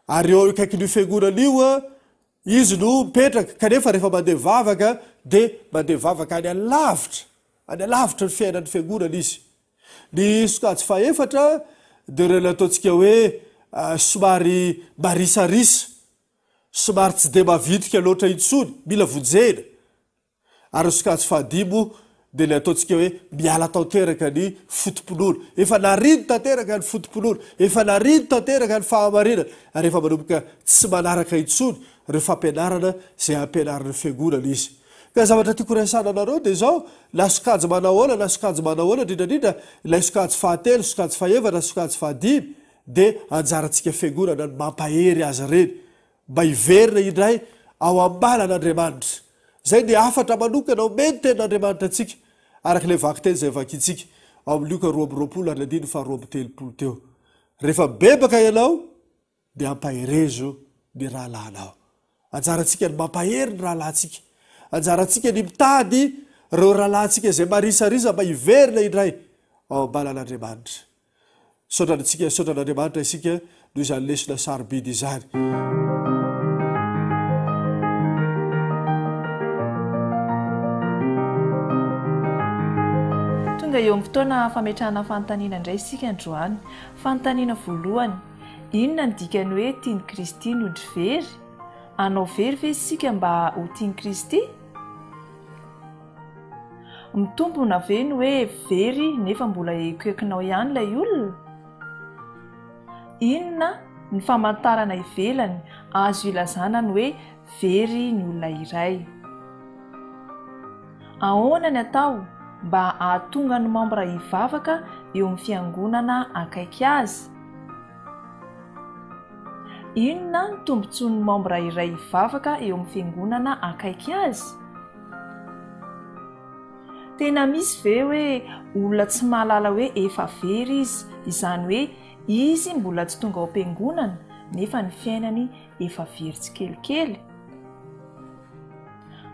ary eo akaikin'io fiangonana io izy no mipetraka kanefa rehefa mandeha mivavaka dia mandeha mivavaka any alavitra, any alavitra ny fiainan'ny fiangonana izy. Ny sokajy fahefatra dia ireo ilay ataontsika hoe somary marisarisa, somary tsy dia mavitrika loatra intsony, mila vonjena. Ary ny sokajy fahadimy moa dia ilay ataontsika hoe miala tanteraka ny foto-pinoana. Efa nariny tanteraka ny foto-pinoana, efa nariny tanteraka ny fahamarinana, ary efa manomboka tsy manaraka intsony ireo fampianarana izay ampianarin'ny Fiangonana izy. Ka ny zavatra tiako horesahana anareo dia izao, na sokajy manahoana na sokajy manahoana, indrindra indrindra ilay sokajy fahatelo, sokajy fahefatra, sokajy fahadimy, dia anjarantsika Fiangonana ny mampahery azy ireny mba hiverina indray ao am-balan'Andriamanitra. Izay ny hafatra manokana omen'ny Tenin'Andriamanitra antsika, araka ilay vakiteny izay vakintsika ao amin'ny Lioka 22 ary ny andininy faha 32 teo. Rehefa mibebaka ianao, dia ampaherezo ny rahalahinao. Anjarantsika ny mampahery ny rahalahintsika. Anjarantsika ny mitady ireo rahalahintsika izay marisarisa mba hiverina indray ao am-balan'Andriamanitra. Misaotra antsika, misaotra an'Andriamanitra isika noho izany lesona sarobidy izany. Tonga eo amin'ny fotoana fametrahana fanontaniana indray isika androany. Fanontaniana voalohany, inona ny dikan'ny hoe tian'i Kristy ny ondry very? Hanao very ve isika mba ho tian'i Kristy? Mitombina ve ny hoe very nefa mbola ekoekonao ihany ilay olona? Inona ny famantarana ivelany azo ilazana ny hoe very ny olona iray? Ahoana ny atao mba hahatonga ny mambra hivavaka eo amin'ny fiangonana akaiky azy? Inona ny tombontsoan'ny mambra iray hivavaka eo amin'ny fiangonana akaiky azy? Tena misy ve hoe olona tsy mahalala hoe efa very izy, izany hoe izy mbola tsy tonga ao am-piangonana nefa ny fiainany efa very tsikelikely?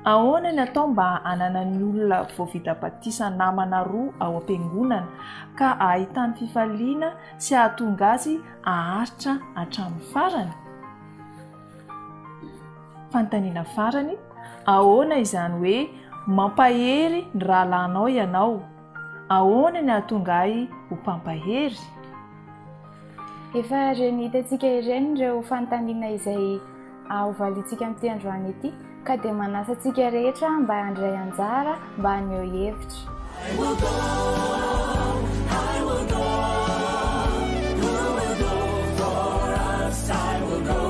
Ahoana ny atao mba hananan'ny olona vao vita batisa namana roa ao am-piangonana ka hahitany fifaliana sy hahatonga azy haharitra hatramin'ny farany? Fanontaniana farany, ahoana izany hoe Mampahery ny rahalahinao ianao. Ahoana ny hahatonga ahy ho mpampahery? Efa ireny hitantsika ireny ireo fanontaniana izay hovaliantsika amin'ity androany ity, ka dia manasa antsika rehetra mba handray anjara mba haneho hevitra. I will go, I will go, who will go for us? I will go,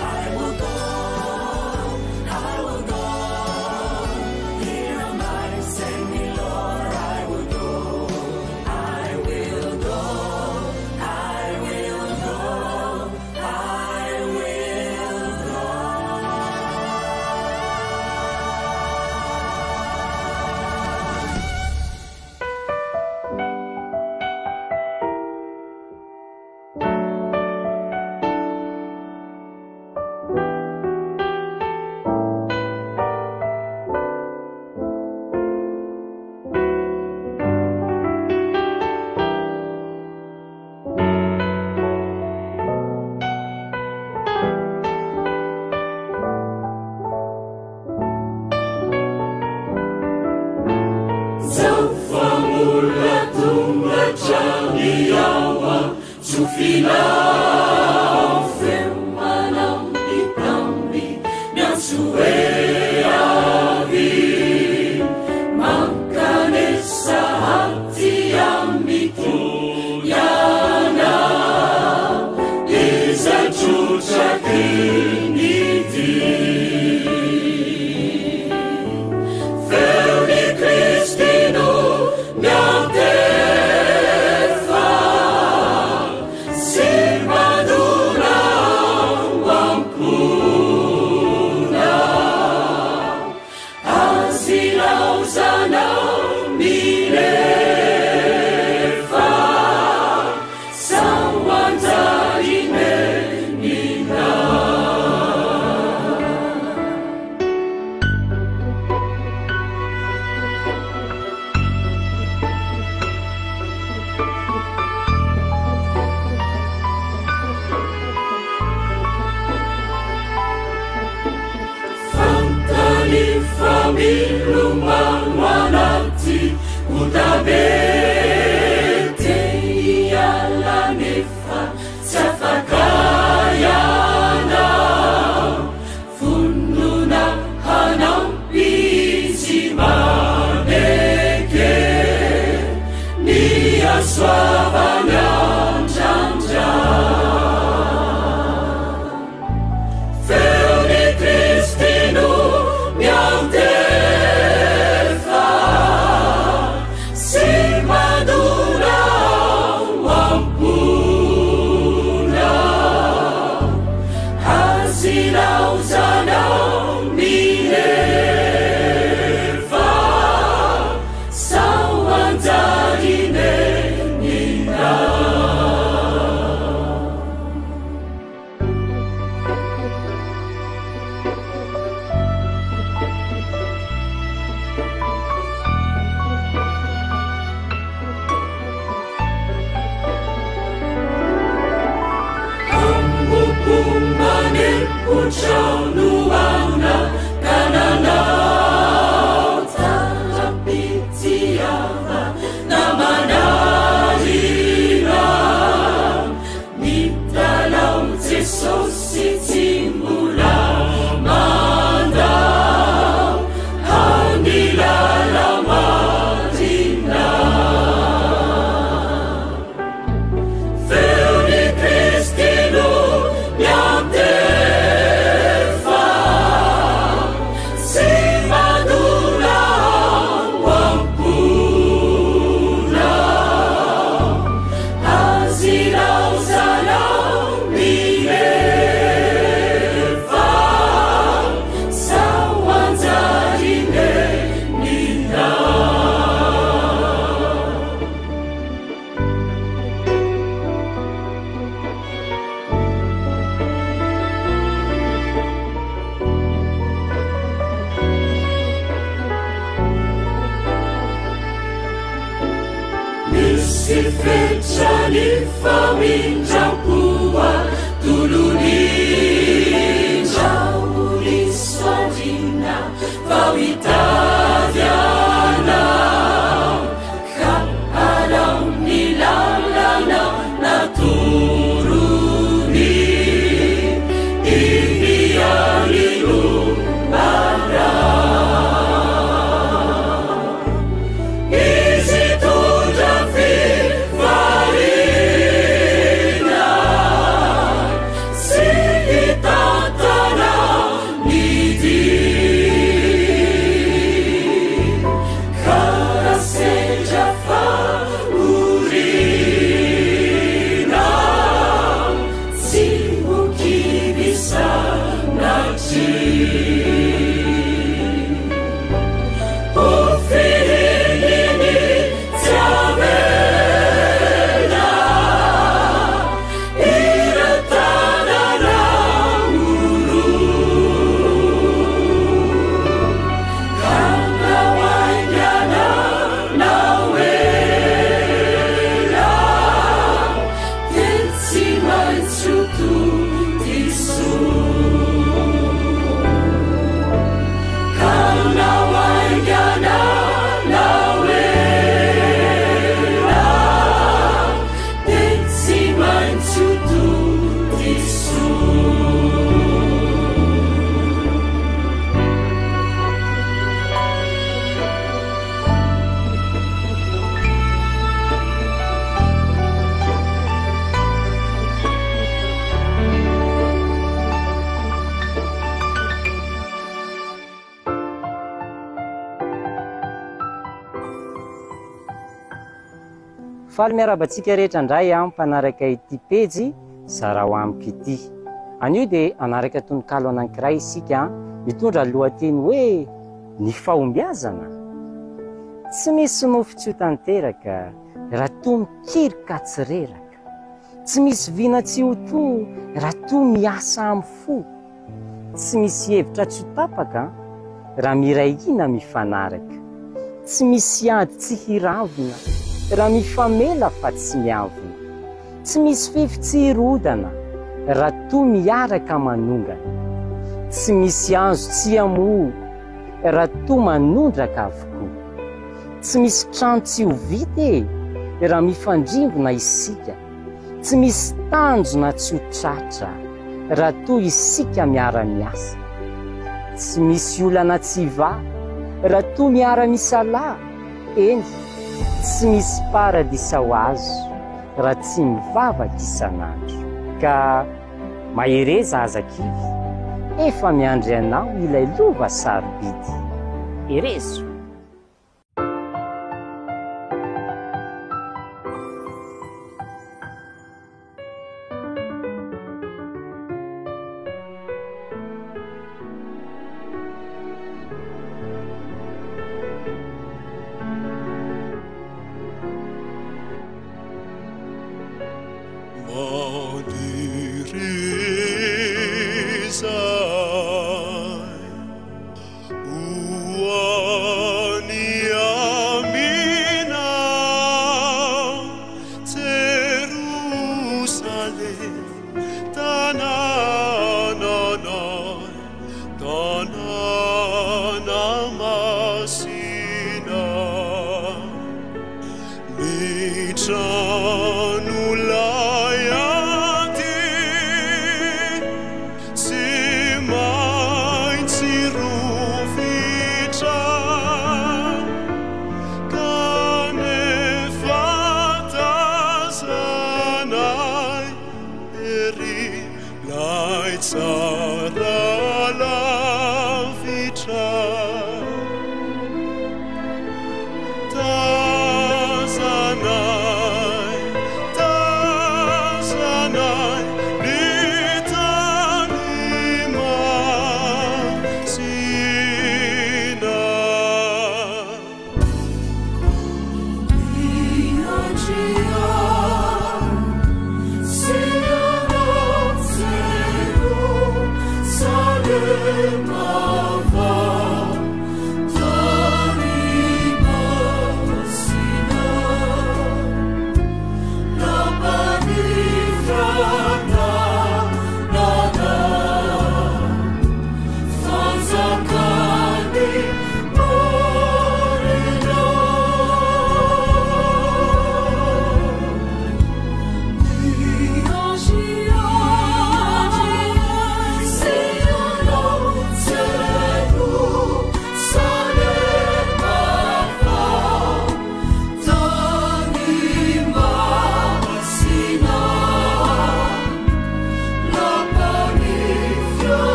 I will go, I will go, here am I, send me Lord, I will go, I will go, I will go, I will go. Zaho hitady anao ka araho ny lalana natorony iny ihany no araho. Izy hitondra fifaliana sy hitantana ny dia. Ka raha sendra fahoriana, tsy ho kivy sanatria. Ho fihininy tsy avela ireo tanana oro. Ka na ho haingana na ho ela, dia tsy maintsy ho tody soa. Ka na ho haingana na ho ela, dia tsy maintsy ho tody soa. Faly miarahaba antsika rehetra indray aho mpanaraka ity pejy zarao amiko ity. Anio dia hanaraka tononkalo anankiray isika mitondra lohateny hoe Ny fahombiazana. Tsy misy nofy tsy ho tanteraka raha toa mikiry ka tsy reraka. Tsy misy vina tsy ho to raha toa miasa amin'ny fo. Tsy misy hevitra tsy ho tapaka raha miray hina mifanaraka. Tsy misy ady tsy hiravona raha mifamela fa tsy miavona. Tsy misy fefy tsy hirodana raha toa miaraka manongana. Tsy misy hazo tsy hamoa raha toa manondraka avokoa. Tsy misy trano tsy ho vita e raha mifandrimbona isika. Tsy misy tanjona tsy ho tratra raha toa isika miara-miasa. Tsy misy olana tsy hivaha raha toa miara-misalahy. Eny, tsy misy paradisa ho azo raha tsy mivavaka isan'andro. Ka mahereza aza kivy, efa miandry anao ilay lova sarobidy. Herezo! Maniry izay ho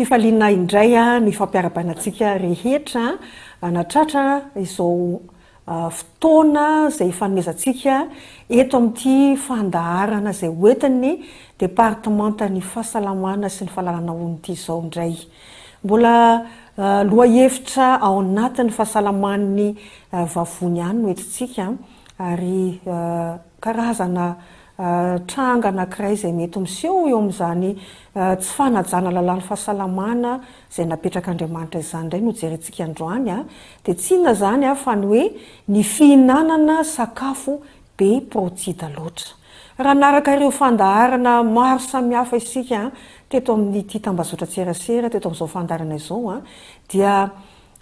Fifaliana indray no ifampiarahabaina antsika rehetra nahatratra izao fotoana izay ifanomezantsika eto amin'ity fandaharana izay hoentin'ny Departemantan'ny Fahasalamana sy ny Fahalalana Hono ity izao indray. Mbola lohahevitra ao anatin'ny fahasalaman'ny vavony ihany no entintsika ary karazana tranga anankiray izay mety miseho eo amin'izany tsy fanajana lalàn'ny fahasalamana izay napetrak'Andriamanitra izany indray no jerentsika androany dia tsy inona izany fa ny hoe ny fihinanana sakafo be protida loatra. Raha nanaraka ireo fandaharana maro samihafa isika teto amin'ity tambazotran-tserasera teto amin'izao fandaharana izao dia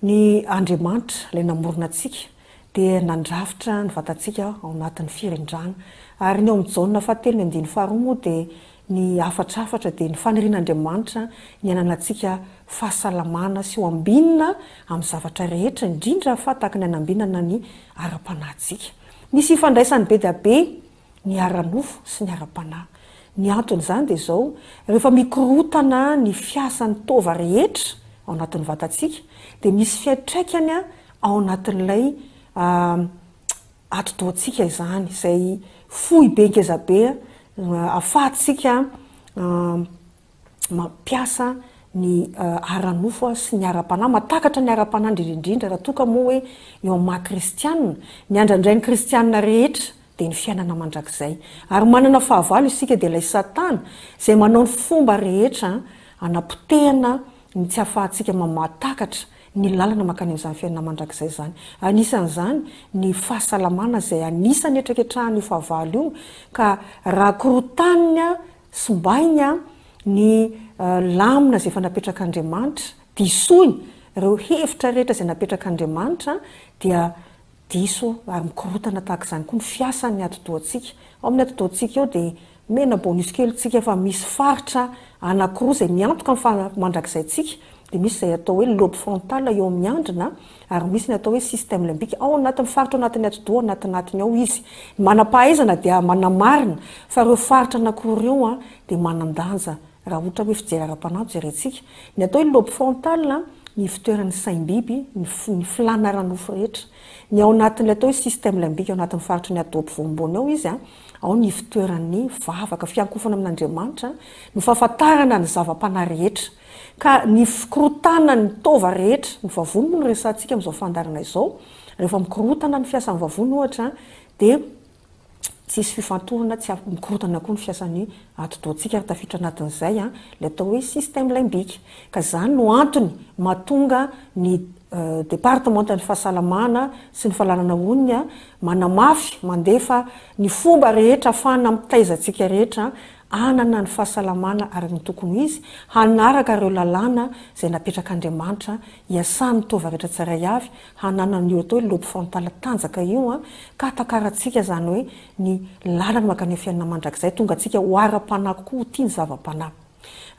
ny Andriamanitra ilay namorona antsika dia nandrafitra ny vatantsika ao anatin'ny firindrana. Ary ny ao amin'ny Jaona fahatelo ny andininy faharoa moa dia ny hafatrafatra dia ny fanirian'Andriamanitra ny hananantsika fahasalamana sy ho ambinina amin'ny zavatra rehetra, indrindra fa tahaka ny hanambinana ny ara-panahintsika. Misy ifandraisany be dia be ny ara-nofo sy ny ara-panahy. Ny anton'izany dia izao, rehefa mikorontana ny fiasan'ny taova rehetra ao anatin'ny vatantsika dia misy fiantraikany ao anatin'ilay atidohantsika izany, izay foibe ngezabe ahafahantsika mampiasa ny ara-nofo sy ny ara-panahy, mahatakatra ny ara-panahy indrindra indrindra raha toa ka moa hoe eo amin'ny maha kristianina, ny andrandrain'ny kristianina rehetra dia ny fiainana mandrakizay. Ary manana fahavalo isika dia ilay satana izay manao ny fomba rehetra hanapotehana ny tsy ahafahantsika mahatakatra ny lalana mankany amin'izany fiainana mandrakizay izany. Anisan'izany ny fahasalamana izay anisan'ny hetraketrahan'io fahavalo io ka raha korontaniny simbainy ny lamina izay efa napetrak'Andriamanitra, disoiny ireo hevitra rehetra izay napetrak'Andriamanitra dia diso ary mikorontana tahaka izany koa ny fiasan'ny atidohantsika. Ao amin'ny atidohantsika ao dia omena bonus kely tsika fa misy faritra anankiroa izay miantoka ny faha mandrakizaintsika, dia misy izay atao hoe lobe frontal eo amin'ny handrina ary misy ny atao hoe système limbique ao anatin'ny faritra ao anatin'ny atidoha anatinatiny ao izy. Ny manam-pahaizana dia manamarina fa ireo faritra anankiroa ireo dia manan-danja Raha ohatra hoe fijery ara-panahy no jerentsika, ny atao hoe lobe frontal, ny fitoeran'ny saim-biby, ny ny filàna ara-nofo rehetra. Ny ao anatin'ilay atao hoe système limbique ao anatin'ny faritry ny atidoha ampovoambony ao izy, ao ny fitoeran'ny vavaka, fiankofana amin'Andriamanitra, ny fahafantarana ny zava-panahy rehetra. Ka ny fikorotanan'ny taova rehetra, ny vavony moa no resahantsika amin'izao fandaharana izao, rehefa mikorotana ny fiasan'ny vavony ohatra dia Tsisy fifantorana, tsy mikorontana koa ny fiasan'ny atidohantsika ary tafiditra anatin'izay ilay atao hoe système limbique. Ka izany no antony mahatonga ny departementan'ny fahasalamana sy ny fahalalana onony manamafy, mandefa ny fomba rehetra ahafahana mitaiza antsika rehetra hanana ny fahasalamana araka ny tokony ho izy, hanaraka ireo lalàna izay napetrak'Andriamanitra hiasan'ny taova rehetra tsirairay avy, hananana io atao hoe lobe frontal tanjaka io an, ka hatakarantsika izany hoe ny lalana mankany amin'ny fiainana mandrakizay, tonga antsika ho ara-panahy kokoa, ho tia ny zava-panahy.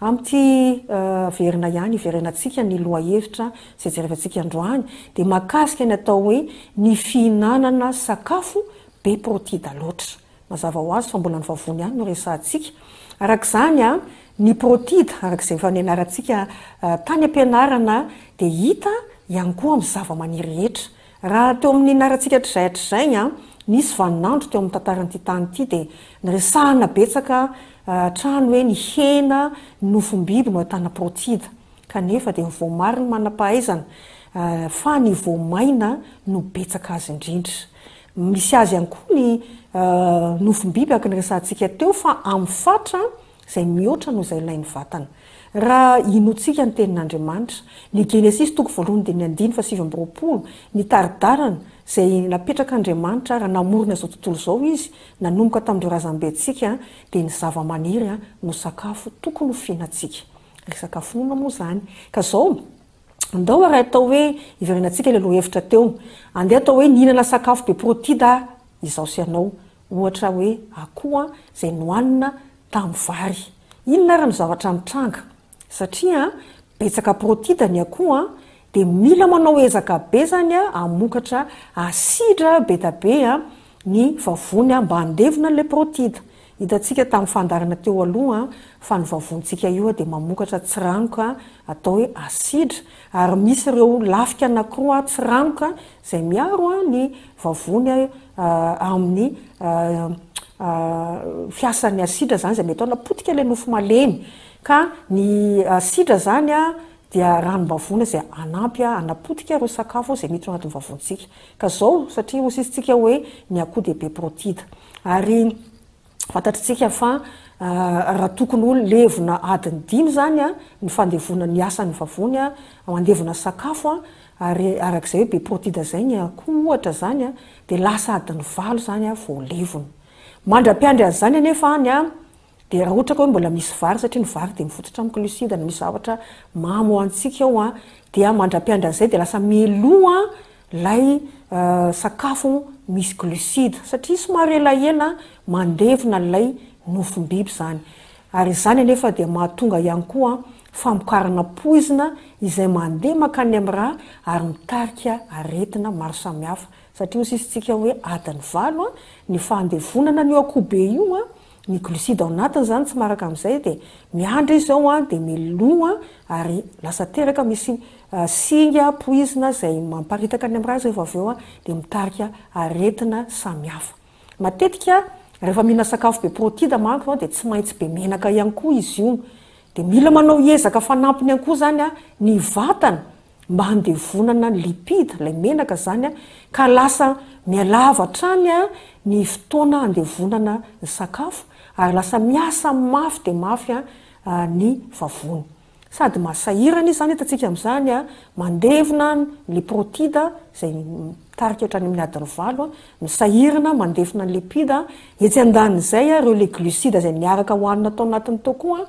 Amin'ity averina ihany, hiverenantsika ny lohahevitra izay jerevantsika androany, dia mahakasika ny atao hoe ny fihinanana sakafo be protida loatra. Mazava ho azy fa mbola ny vavony ihany no resahantsika. Araka izany, ny protida, araka izay efa nianarantsika tany am-pianarana, dia hita ihany koa amin'ny zavamaniry rehetra. Raha teo amin'ny nianarantsika hatrizay hatrizay, nisy vaninandro teo amin'ny tantaran'ity tany ity dia niresahana betsaka hatrany hoe ny hena, ny nofom-biby no ahitana protida. Kanefa dia voamarin'ny manam-pahaizana fa ny voamaina no betsaka azy indrindra. Misy azy ihany koa ny nofom-biby araka ny resahantsika teo fa amin'ny fatra izay mihoatra noho izay ilain'ny vatana. Raha inoantsika ny tenin'Andriamanitra, ny Genesisy toko voalohany andininy andininy faha 29, ny tari-dalana izay napetrak'Andriamanitra raha namorona izao tontolo izao Izy, nanomboka tamin'ireo razambentsika, dia ny zava-maniry no sakafo tokony ho fihinantsika. Resaka finoana moa izany. Ka izao, andao ary atao hoe hiverenantsika ilay lohahevitra teo. Andeha atao hoe nihinana sakafo be protida izaho sy ianao. Ohatra hoe akoho izay nohanina tamin'ny vary. Inona ary no zavatra mitranga? Satria betsaka protida ny akoho dia mila manao ezaka be izany hamokatra asidra be dia be ny vavony mba handevona an'ilay protida. Hitantsika tamin'ny fandaharana teo aloha fa ny vavonintsika io dia mamokatra tsiranoka atao hoe asidra ary misy ireo lafika anankiroa tsiranoka izay miaro ny vavony amin'ny fiasan'ny asidra izany izay mety hanapotika ilay nofo malemy. Ka ny asidra izany dia ranom-bavony izay hanampy hanapotika ireo sakafo izay miditra ao anatin'ny vavonintsika. Ka izao, satria hoy isika hoe ny akoho dia be protida. Ary fantatritsika fa raha tokony ho levona adiny dimy izany ny fandevonana ny asan'ny vavony, mandevona sakafo, ary arak'izay hoe be protida izay ny akoho ohatra izany, dia lasa adiny valo izany vao levona. Mandra-piandry an'izany anefa any Dia raha ohatra ka hoe mbola misy vary, satria ny vary dia mifototra amin'ny glucide na misy zavatra mamy ho antsika ao an, dia mandra-piandry an'izay dia lasa mialoha ilay sakafo misy glucide, satria somary elaela mandevona ilay nofom-biby izany. Ary izany anefa dia mahatonga ihany koa famokarana poizina izay mandeha mankany amin'ny ra ary mitarika aretina maro samihafa, satria hoy sisa isika hoe adiny valo ny fahandevonana an'io akoho be io an, Ny glucide ao anatiny izany tsy maharaka amin'izay dia miandry izy ao an, dia miloa ary lasa teraka misy singa poizina izay mamparitaka any amin'ny ra izy rehefa avy eo an, dia mitarika aretina samihafa. Matetika rehefa mihinana sakafo be protida manko dia tsy maintsy be menaka ihany koa izy io. Dia mila manao ezaka fanampiny ihany koa izany ny vatana mba handevonana ny lipide, ilay menaka izany, ka lasa mihalava hatrany ny fotoana handevonana ny sakafo ary lasa miasa mafy dia mafy ny vavony. Sady mahasahirana izy izany hitantsika amin'izany, mandevona ny protida izay mitarika hatrany amin'ny adiny valo, misahirana mandevona ny lipide, etsy andanin'izay ireo le glucide izay niaraka hohanina tao anatiny tao koa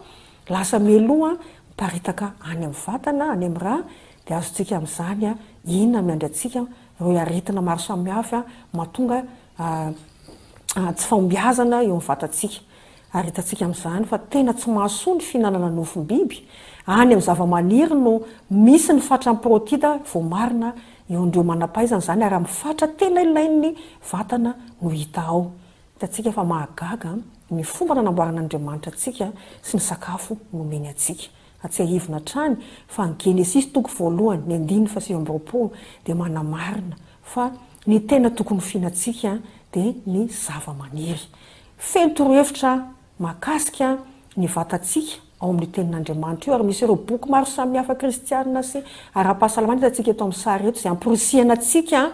Lasa mialoha miparitaka any amin'ny vatana, any amin'ny ra, dia azontsika amin'izany inona miandry antsika, ireo aretina maro samihafa mahatonga tsy fahombiazana eo amin'ny vatantsika. Ary hitantsika amin'izany fa tena tsy mahasoa ny fihinanana nofom-biby. Any amin'ny zavamaniry no misy ny fatran'ny protida voamarina eo amin'ireo manam-pahaizana izany ary amin'ny fatra tena ilain'ny vatana no hita ao. Hitantsika fa mahagaga ny fomba nanamboaran'Andriamanitra antsika sy ny sakafo nomeny antsika. Atsiahivina hatrany fa ny Genesisy toko voalohany, ny andininy faha-29 dia manamarina fa ny tena tokony ho fihinantsika dia ny zavamaniry. Feno torohevitra mahakasika ny vatantsika ao amin'io Tenin'Andriamanitra io ary misy ireo boky maro samihafa kristianina sy ara-pahasalamana hitantsika eto amin'ny sary eto izay amporisihana antsika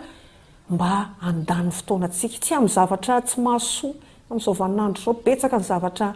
mba handany fotoanantsika, tsy amin'ny zavatra tsy mahasoa amin'izao vaninandro izao, betsaka ny zavatra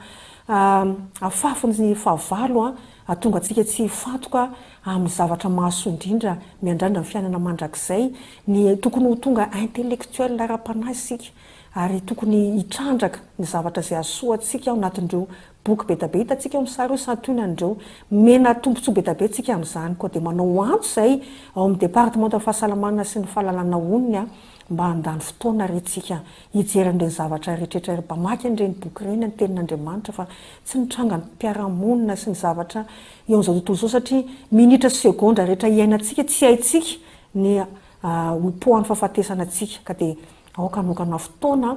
afafin'ny fahavalo hahatonga antsika tsy hifantoka amin'ny zavatra mahasoa indrindra, miandrandra ny fiainana mandrakizay, ny tokony ho tonga intellectuel ara-panahy isika ary tokony hitrandraka ny zavatra izay hahasoa antsika ao anatin'ireo Boky bedabe hitantsika eo amin'ny sary io santionan'ireo. Omena tombontsoa bedabe tsika amin'izany. Koa dia manao antso izay ao amin'ny departemantan'ny fahasalamana sy ny fahalalana onony mba handany fotoana re tsika hijery an'ireny zavatra rehetra ireny, mpamaky an'ireny boky ireny, ny tenin'Andriamanitra fa tsy ny trangam-piarahamonina sy ny zavatra eo amin'izao tontolo izao satria minitra sy segondra rehetra iainantsika tsy haintsika ny ho poan'ny fahafatesana antsika ka dia aoka hanokana fotoana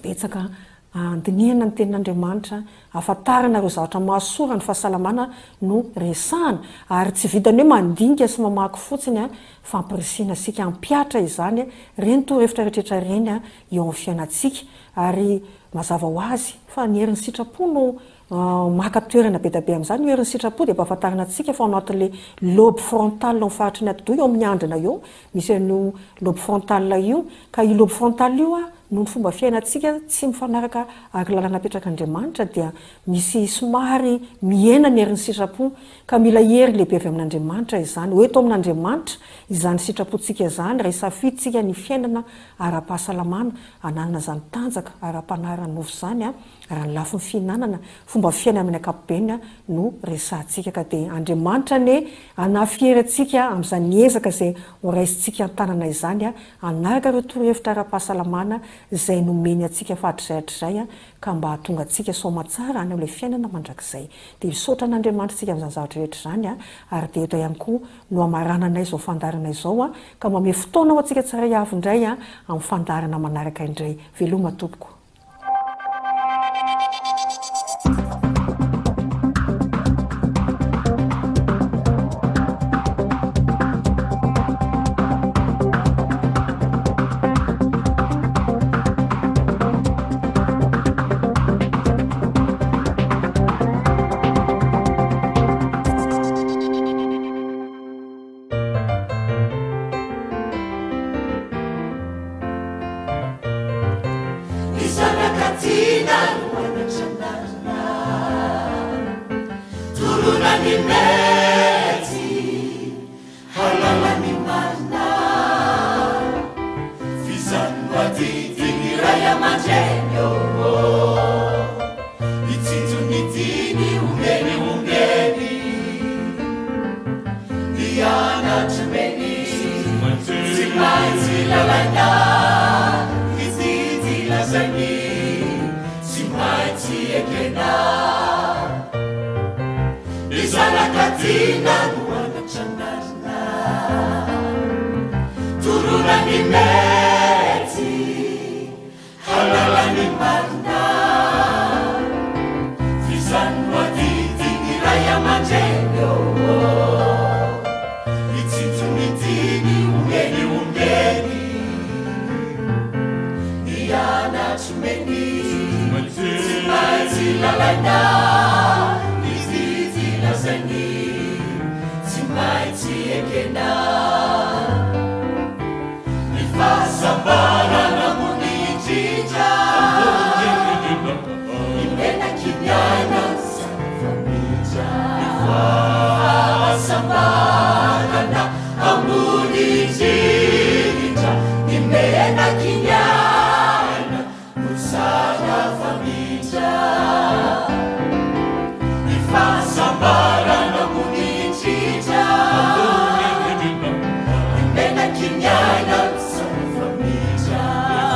betsaka handinihana ny Tenin'Andriamanitra, hahafantarana ireo zavatra mahasoa raha ny fahasalamana no resahana, ary tsy vitan'ny hoe mandinika sy mamaky fotsiny fa ampirisihina isika hampihatra izany ireny torohevitra rehetra ireny eo amin'ny fiainantsika, ary mazava ho azy fa ny herin'ny sitrapo no Maka toerana be dia be amin'izany io herin'ny sitrapo dia ampahafantarina antsika fa ao anatin'ilay lobe frontal ao amin'ny faritry ny atidoha eo amin'ny handrina eo misy an'io lobe frontal io ka io lobe frontal io noho ny fomba fiainantsika tsy mifanaraka araka ny lalana apetrak'Andriamanitra dia misy somary mihena ny herin'ny sitrapo ka mila hery lehibe avy amin'Andriamanitra izany ho eto amin'Andriamanitra izany sitrapontsika izany raha hisafidintsika ny fiainana ara-pahasalamana hananana izany tanjaka ara-panahy ara-nofo izany Raha ny lafiny fihinanana, fomba fiaina amin'ny ankapobeny no resahantsika ka dia Andriamanitra anie hanafy hery antsika amin'izany ezaka izay ho raisintsika an-tanana izany hanaraka ireo torohevitra ara-pahasalamana izay nomeny antsika fa hatrizay hatrizay ka mba hahatonga antsika soamatsara any amin'ilay fiainana mandrakizay. Dia misaotra an'Andriamanitra isika amin'izany zavatra rehetra izany ary dia eto ihany koa no hamarananay izao fandaharana izao ka mamehy fotoana ho antsika tsirairay avy indray amin'ny fandaharana manaraka indray. Veloma tompoko. mety hahalala ny marina. F'izany no adidin'ny ray aman-dreny ô ô. Hitsinjo ny tiany omeny omeny. Ny anatry meny tsy maintsy lalaina. Ny didy lazainy tsy maintsy ekena. Ny zanaka tiana no anatra anarina. Toroana ny mety hahalala ny marina. F'izany no adidin'ny ray aman-dreny ô ô. Hitsinjo ny tiany omeny omeny. Ny anatry meny tsy maintsy lalaina. Ny didy lazainy tsy maintsy ekena. Ny fahasambarana ambony indrindra. Ny menaky ny aina zava-famindra. Ny fahasambarana ambony indrindra. Ny menaky ny aina no tsara famindra. Ny fahasambarana ambony indrindra. Ny menaky ny aina no tsara famindra. Ny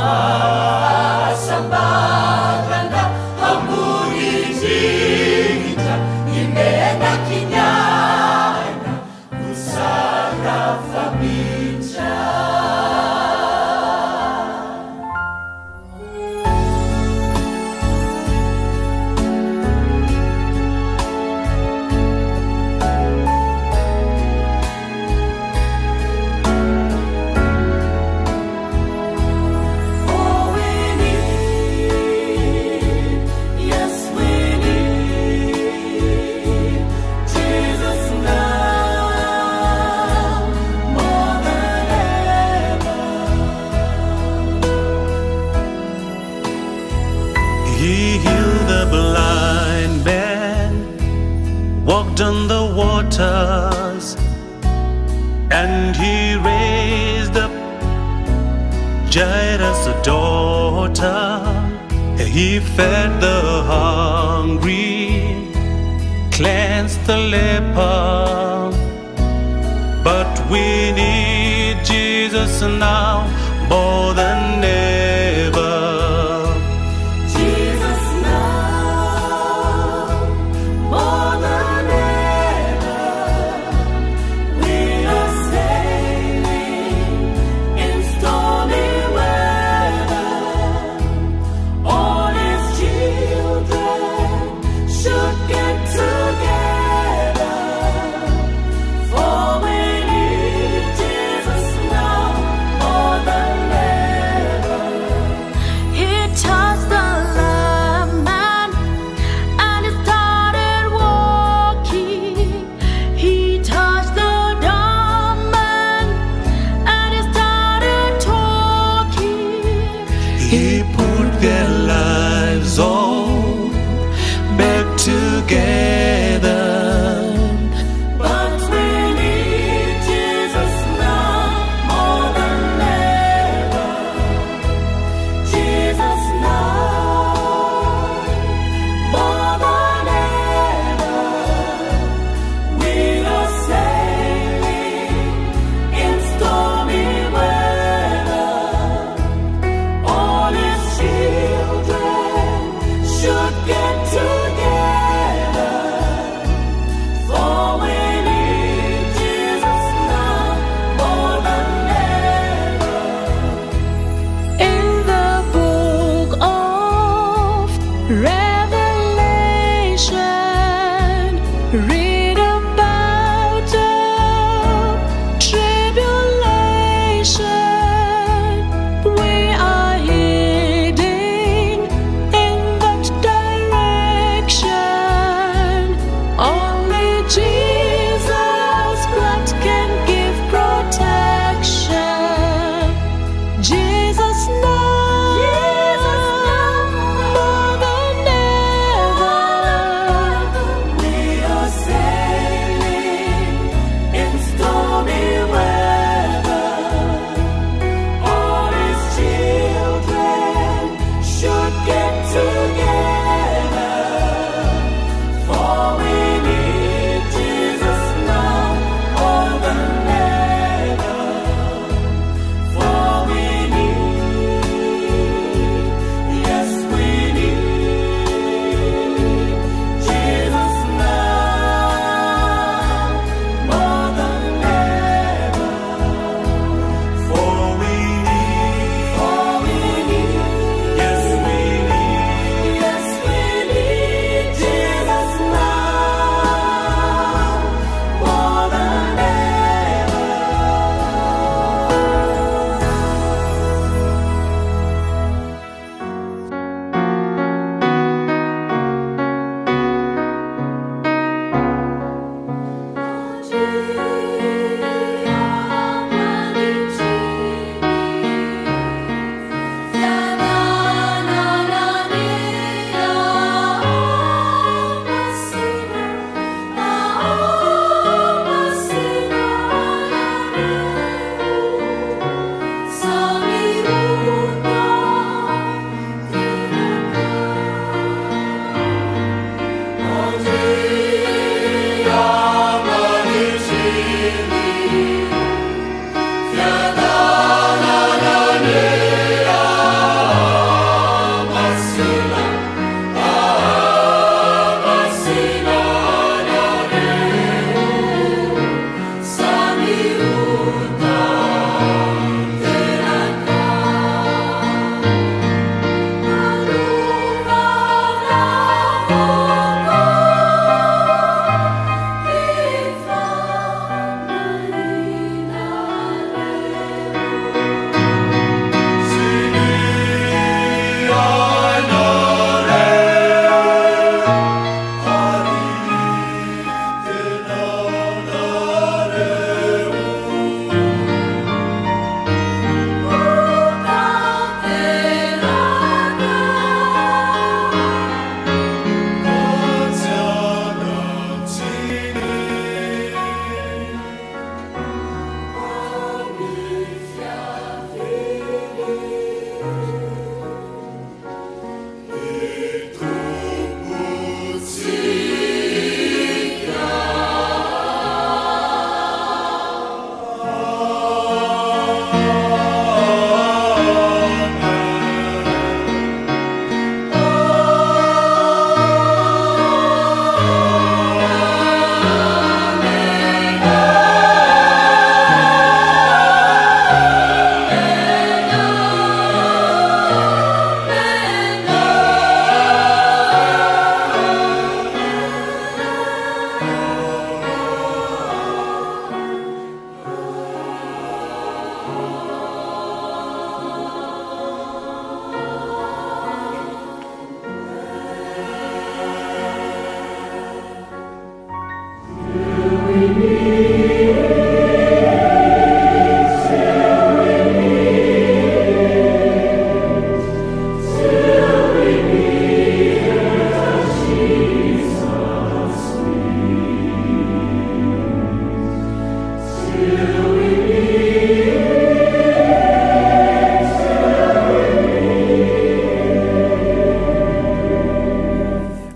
fahasambarana ambony indrindra. Ny menaky ny aina no tsara famindra. Oh, we need, yes, we need Jesus now more than ever. He healed the blind man, walked on the waters, and he raised up Jairus' daughter. He fed the hungry, cleansed the leper. But we need Jesus now more than ever. Jesus now more than ever. We are sailing in stormy weather. All His children should get together. For we need Jesus now more than ever.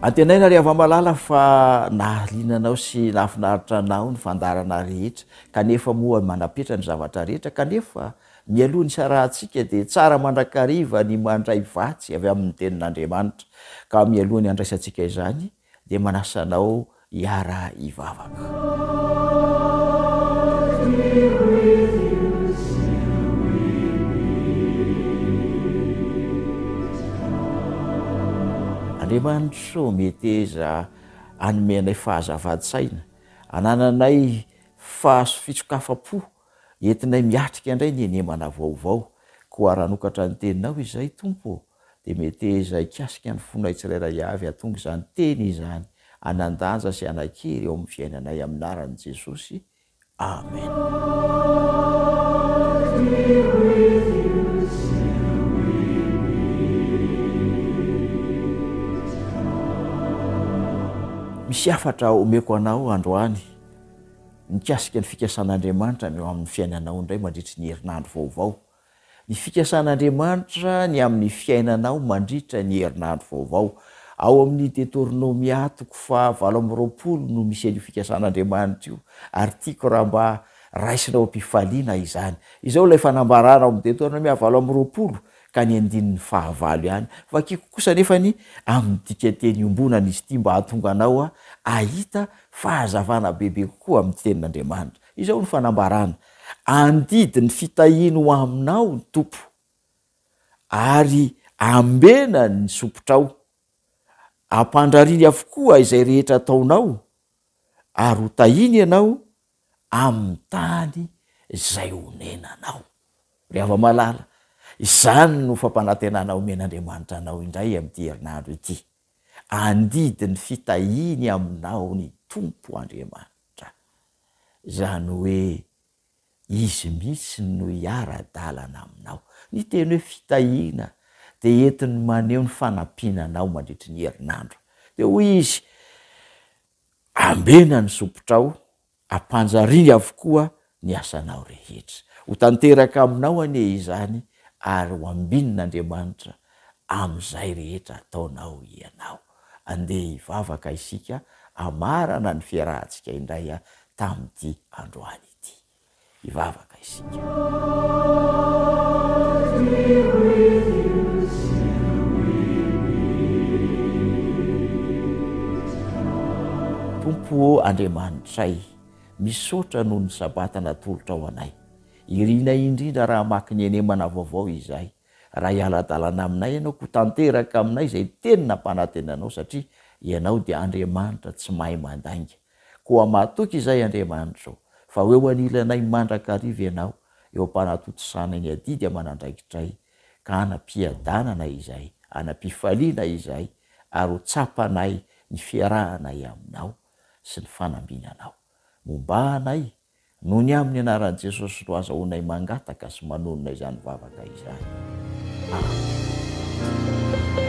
Antenaina ry hava-malala fa nahaliana anao sy nahafinaritra anao ny fandaharana rehetra, kanefa moa manapetra ny zavatra rehetra, kanefa mialoha ny hisarahantsika dia tsara mandrakariva ny mandray vatsy avy amin'ny tenin'Andriamanitra, ka mialoha ny handraisantsika izany dia manasa anao hiara hivavaka. Andriamanitra ô, meteza hanome anay fahazavan-tsaina, hanananay fahas-fitsokafam-po, entinay miatrika indray ny henemana vaovao. Koa raha hanokatra ny Teninao izay, Tompo ô, dia meteza hikasika ny fonay tsirairay avy hahatonga izany Teny izany hanan-danja sy hanan-kery eo amin'ny fiainanay amin'ny anaran'i Jesosy. Amen. Misy hafatra omeko anao androany mikasika ny fikasan'Andriamanitra eo amin'ny fiainanao indray mandritry ny herinandro vaovao. Ny fikasan'Andriamanitra ny amin'ny fiainanao mandritra ny herinandro vaovao. Ao amin'ny Detornomia toko faha 28 no misy an'io fikasan'Andriamanitra io, ary tiako raha mba raisinao am-pifaliana izany. Izao ilay fanambarana ao amin'ny Detornomia 28 ka ny andininy fahavalo ihany. Vakiko kosa anefa ny amin'ny dikanteny iombonana izy ity mba hahatonga anao hahita fahazavana bebe kokoa amin'ny tenin'Andriamanitra. Izao no fanambarana, Andidy ny fitahiany ho aminao ny Tompo, ary ambenany ny sompitrao. Ampandrariny avokoa izay rehetra ataonao, ary ho tahiny ianao amin'ny tany izay onenanao. Ry hava-malala, izany no fampanantenana omen'Andriamanitra anao indray amin'ity herinandro ity. Andidy ny fitahiany aminao ny Tompo Andriamanitra. Andriamanitra. Izany hoe Izy mihitsy no hiara-dalana aminao. Ny teny hoe fitahiana dia entiny maneho ny fanampiana anao mandritry ny herinandro. Dia hoy Izy, Ambena ny sopitrao, ampanjariny avokoa ny asanao rehetra. Ho tanteraka aminao anie izany ary ho ambinin'Andriamanitra amin'izay rehetra ataonao ianao. Andeha hivavaka isika hamarana ny fiarahantsika indray tamin'ity androany ity. Hivavaka isika. Tompo ô Andriamanitray, misaotra noho ny Sabata natolotrao anay. Irinay indrindra raha hamaky ny henemana vaovao izahay. Raha hiala-dalana aminay Ianao, koa tanteraka aminay izay teny nampanantenanao, satria Ianao dia Andriamanitra tsy mahay mandainga. Koa matoky izahay, Andriamanitra ô, fa ho eo anilanay mandrakariva Ianao, eo am-panatontosana ny adidy aman'andraikitray, ka hanam-piadanana izahay, hanam-pifaliana izahay, ary ho tsapanay ny fiarahanay Aminao sy ny fanambinanao. Momba anay, Noho ny amin'ny anaran'i Jesosy no azahoanay mangataka sy manonona izany vavaka izany. Amen.